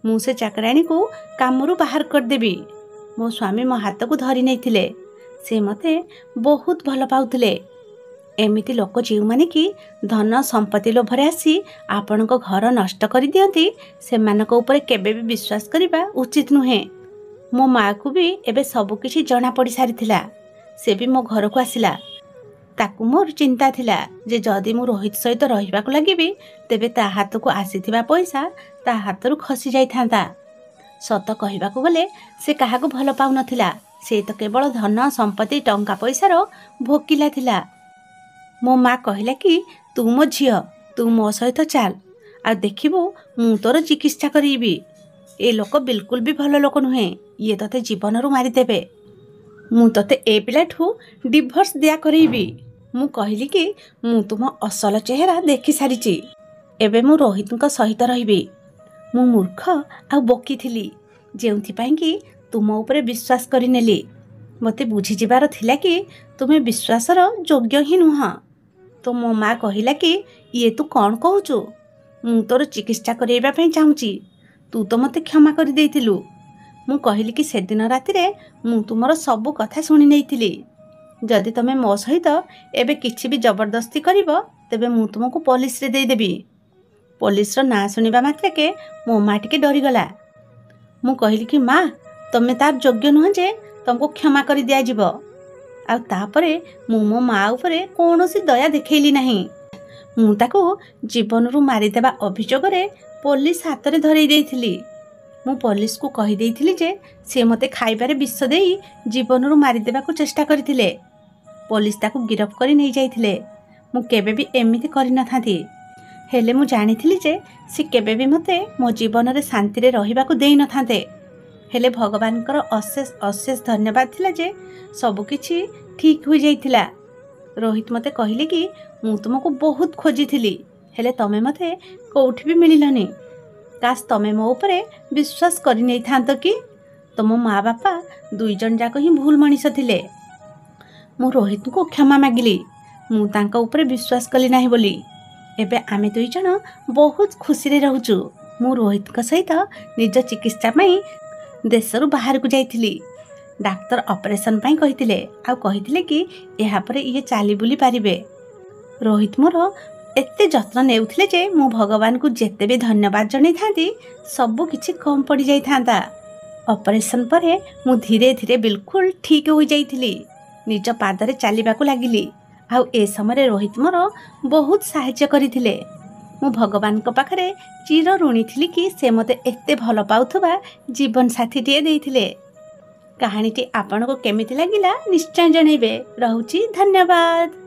ମୁଁ ସେ ଚାକରାଣୀକୁ କାମରୁ ବାହାର କରିଦେବି। ମୋ ସ୍ୱାମୀ ମୋ ହାତକୁ ଧରି ନେଇଥିଲେ। ସେ ମୋତେ ବହୁତ ଭଲ ପାଉଥିଲେ। ଏମିତି ଲୋକ ଯେଉଁମାନେ କି ଧନ ସମ୍ପତ୍ତି ଲୋଭରେ ଆସି ଆପଣଙ୍କ ଘର ନଷ୍ଟ କରିଦିଅନ୍ତି, ସେମାନଙ୍କ ଉପରେ କେବେ ବି ବିଶ୍ୱାସ କରିବା ଉଚିତ ନୁହେଁ। ମୋ ମାଆକୁ ବି ଏବେ ସବୁକିଛି ଜଣାପଡ଼ି ସାରିଥିଲା। ସେ ବି ମୋ ଘରକୁ ଆସିଲା। ତାକୁ ମୋର ଚିନ୍ତା ଥିଲା ଯେ ଯଦି ମୁଁ ରୋହିତ ସହିତ ରହିବାକୁ ଲାଗିବି, ତେବେ ତା ହାତକୁ ଆସିଥିବା ପଇସା ତା ହାତରୁ ଖସି ଯାଇଥାନ୍ତା। ସତ କହିବାକୁ ଗଲେ ସେ କାହାକୁ ଭଲ ପାଉନଥିଲା। ସେ ତ କେବଳ ଧନ ସମ୍ପତ୍ତି ଟଙ୍କା ପଇସାର ଭୋକିଲା ଥିଲା। ମୋ ମା କହିଲା କି ତୁ ମୋ ଝିଅ, ତୁ ମୋ ସହିତ ଚାଲ ଆଉ ଦେଖିବୁ ମୁଁ ତୋର ଚିକିତ୍ସା କରିବି। ଏ ଲୋକ ବିଲକୁଲ ବି ଭଲ ଲୋକ ନୁହେଁ, ଇଏ ତୋତେ ଜୀବନରୁ ମାରିଦେବେ। ମୁଁ ତୋତେ ଏ ପିଲାଠୁ ଡିଭୋର୍ସ ଦିଆ କରେଇବି। ମୁଁ କହିଲି କି ମୁଁ ତୁମ ଅସଲ ଚେହେରା ଦେଖିସାରିଛି। ଏବେ ମୁଁ ରୋହିତଙ୍କ ସହିତ ରହିବି। ମୁଁ ମୂର୍ଖ ଆଉ ବୋକି ଥିଲି, ଯେଉଁଥିପାଇଁ କି ତୁମ ଉପରେ ବିଶ୍ୱାସ କରିନେଲି। ମୋତେ ବୁଝିଯିବାର ଥିଲା କି ତୁମେ ବିଶ୍ୱାସର ଯୋଗ୍ୟ ହିଁ ନୁହଁ। ତ ମୋ ମା କହିଲା କି ଇଏ ତୁ କ'ଣ କହୁଛୁ? ମୁଁ ତୋର ଚିକିତ୍ସା କରାଇବା ପାଇଁ ଚାହୁଁଛି। ତୁ ତ ମୋତେ କ୍ଷମା କରିଦେଇଥିଲୁ। ମୁଁ କହିଲି କି ସେଦିନ ରାତିରେ ମୁଁ ତୁମର ସବୁ କଥା ଶୁଣି ନେଇଥିଲି। ଯଦି ତୁମେ ମୋ ସହିତ ଏବେ କିଛି ବି ଜବରଦସ୍ତି କରିବ, ତେବେ ମୁଁ ତୁମକୁ ପୋଲିସରେ ଦେଇଦେବି। ପୋଲିସର ନାଁ ଶୁଣିବା ମାତ୍ରକେ ମୋ ମା ଟିକେ ଡରିଗଲା। ମୁଁ କହିଲି କି ମା, ତୁମେ ତାର ଯୋଗ୍ୟ ନୁହଁ ଯେ ତୁମକୁ କ୍ଷମା କରି ଦିଆଯିବ। ଆଉ ତାପରେ ମୁଁ ମୋ ମା ଉପରେ କୌଣସି ଦୟା ଦେଖେଇଲି ନାହିଁ। ମୁଁ ତାକୁ ଜୀବନରୁ ମାରିଦେବା ଅଭିଯୋଗରେ ପୋଲିସ ହାତରେ ଧରେଇ ଦେଇଥିଲି। ମୁଁ ପୋଲିସକୁ କହିଦେଇଥିଲି ଯେ ସେ ମୋତେ ଖାଇବାରେ ବିଷ ଦେଇ ଜୀବନରୁ ମାରିଦେବାକୁ ଚେଷ୍ଟା କରିଥିଲେ। ପୋଲିସ ତାକୁ ଗିରଫ କରି ନେଇଯାଇଥିଲେ। ମୁଁ କେବେ ବି ଏମିତି କରିନଥାନ୍ତି, ହେଲେ ମୁଁ ଜାଣିଥିଲି ଯେ ସେ କେବେ ବି ମୋତେ ମୋ ଜୀବନରେ ଶାନ୍ତିରେ ରହିବାକୁ ଦେଇନଥାନ୍ତେ। ହେଲେ ଭଗବାନଙ୍କର ଅଶେଷ ଅଶେଷ ଧନ୍ୟବାଦ ଥିଲା ଯେ ସବୁକିଛି ଠିକ୍ ହୋଇଯାଇଥିଲା। ରୋହିତ ମୋତେ କହିଲେ କି ମୁଁ ତୁମକୁ ବହୁତ ଖୋଜିଥିଲି, ହେଲେ ତମେ ମୋତେ କେଉଁଠି ବି ମିଳିଲନି। କାଶ ତମେ ମୋ ଉପରେ ବିଶ୍ୱାସ କରିନେଇଥାନ୍ତ କି। ତୁମ ମା ବାପା ଦୁଇ ଜଣ ଯାକ ହିଁ ଭୁଲ ମଣିଷ ଥିଲେ। ମୁଁ ରୋହିତଙ୍କୁ କ୍ଷମା ମାଗିଲି, ମୁଁ ତାଙ୍କ ଉପରେ ବିଶ୍ୱାସ କଲି ନାହିଁ ବୋଲି। ଏବେ ଆମେ ଦୁଇ ଜଣ ବହୁତ ଖୁସିରେ ରହୁଛୁ। ମୁଁ ରୋହିତଙ୍କ ସହିତ ନିଜ ଚିକିତ୍ସା ପାଇଁ ଦେଶରୁ ବାହାରକୁ ଯାଇଥିଲି। ଡାକ୍ତର ଅପରେସନ୍ ପାଇଁ କହିଥିଲେ ଆଉ କହିଥିଲେ କି ଏହାପରେ ଇଏ ଚାଲି ବୁଲି ପାରିବେ। ରୋହିତ ମୋର ଏତେ ଯତ୍ନ ନେଉଥିଲେ ଯେ ମୁଁ ଭଗବାନଙ୍କୁ ଯେତେ ବି ଧନ୍ୟବାଦ ଜଣେଇଥାନ୍ତି, ସବୁ କିଛି କମ୍ ପଡ଼ିଯାଇଥାନ୍ତା। ଅପରେସନ୍ ପରେ ମୁଁ ଧୀରେ ଧୀରେ ବିଲକୁଲ ଠିକ୍ ହୋଇଯାଇଥିଲି। ନିଜ ପାଦରେ ଚାଲିବାକୁ ଲାଗିଲି। ଆଉ ଏ ସମୟରେ ରୋହିତ ମୋର ବହୁତ ସାହାଯ୍ୟ କରିଥିଲେ। ମୁଁ ଭଗବାନଙ୍କ ପାଖରେ ଚିର ଋଣୀ ଥିଲି କି ସେ ମୋତେ ଏତେ ଭଲ ପାଉଥିବା ଜୀବନସାଥୀଟିଏ ଦେଇଥିଲେ। କାହାଣୀଟି ଆପଣଙ୍କୁ କେମିତି ଲାଗିଲା ନିଶ୍ଚୟ ଜଣାଇବେ। ରହୁଛି, ଧନ୍ୟବାଦ।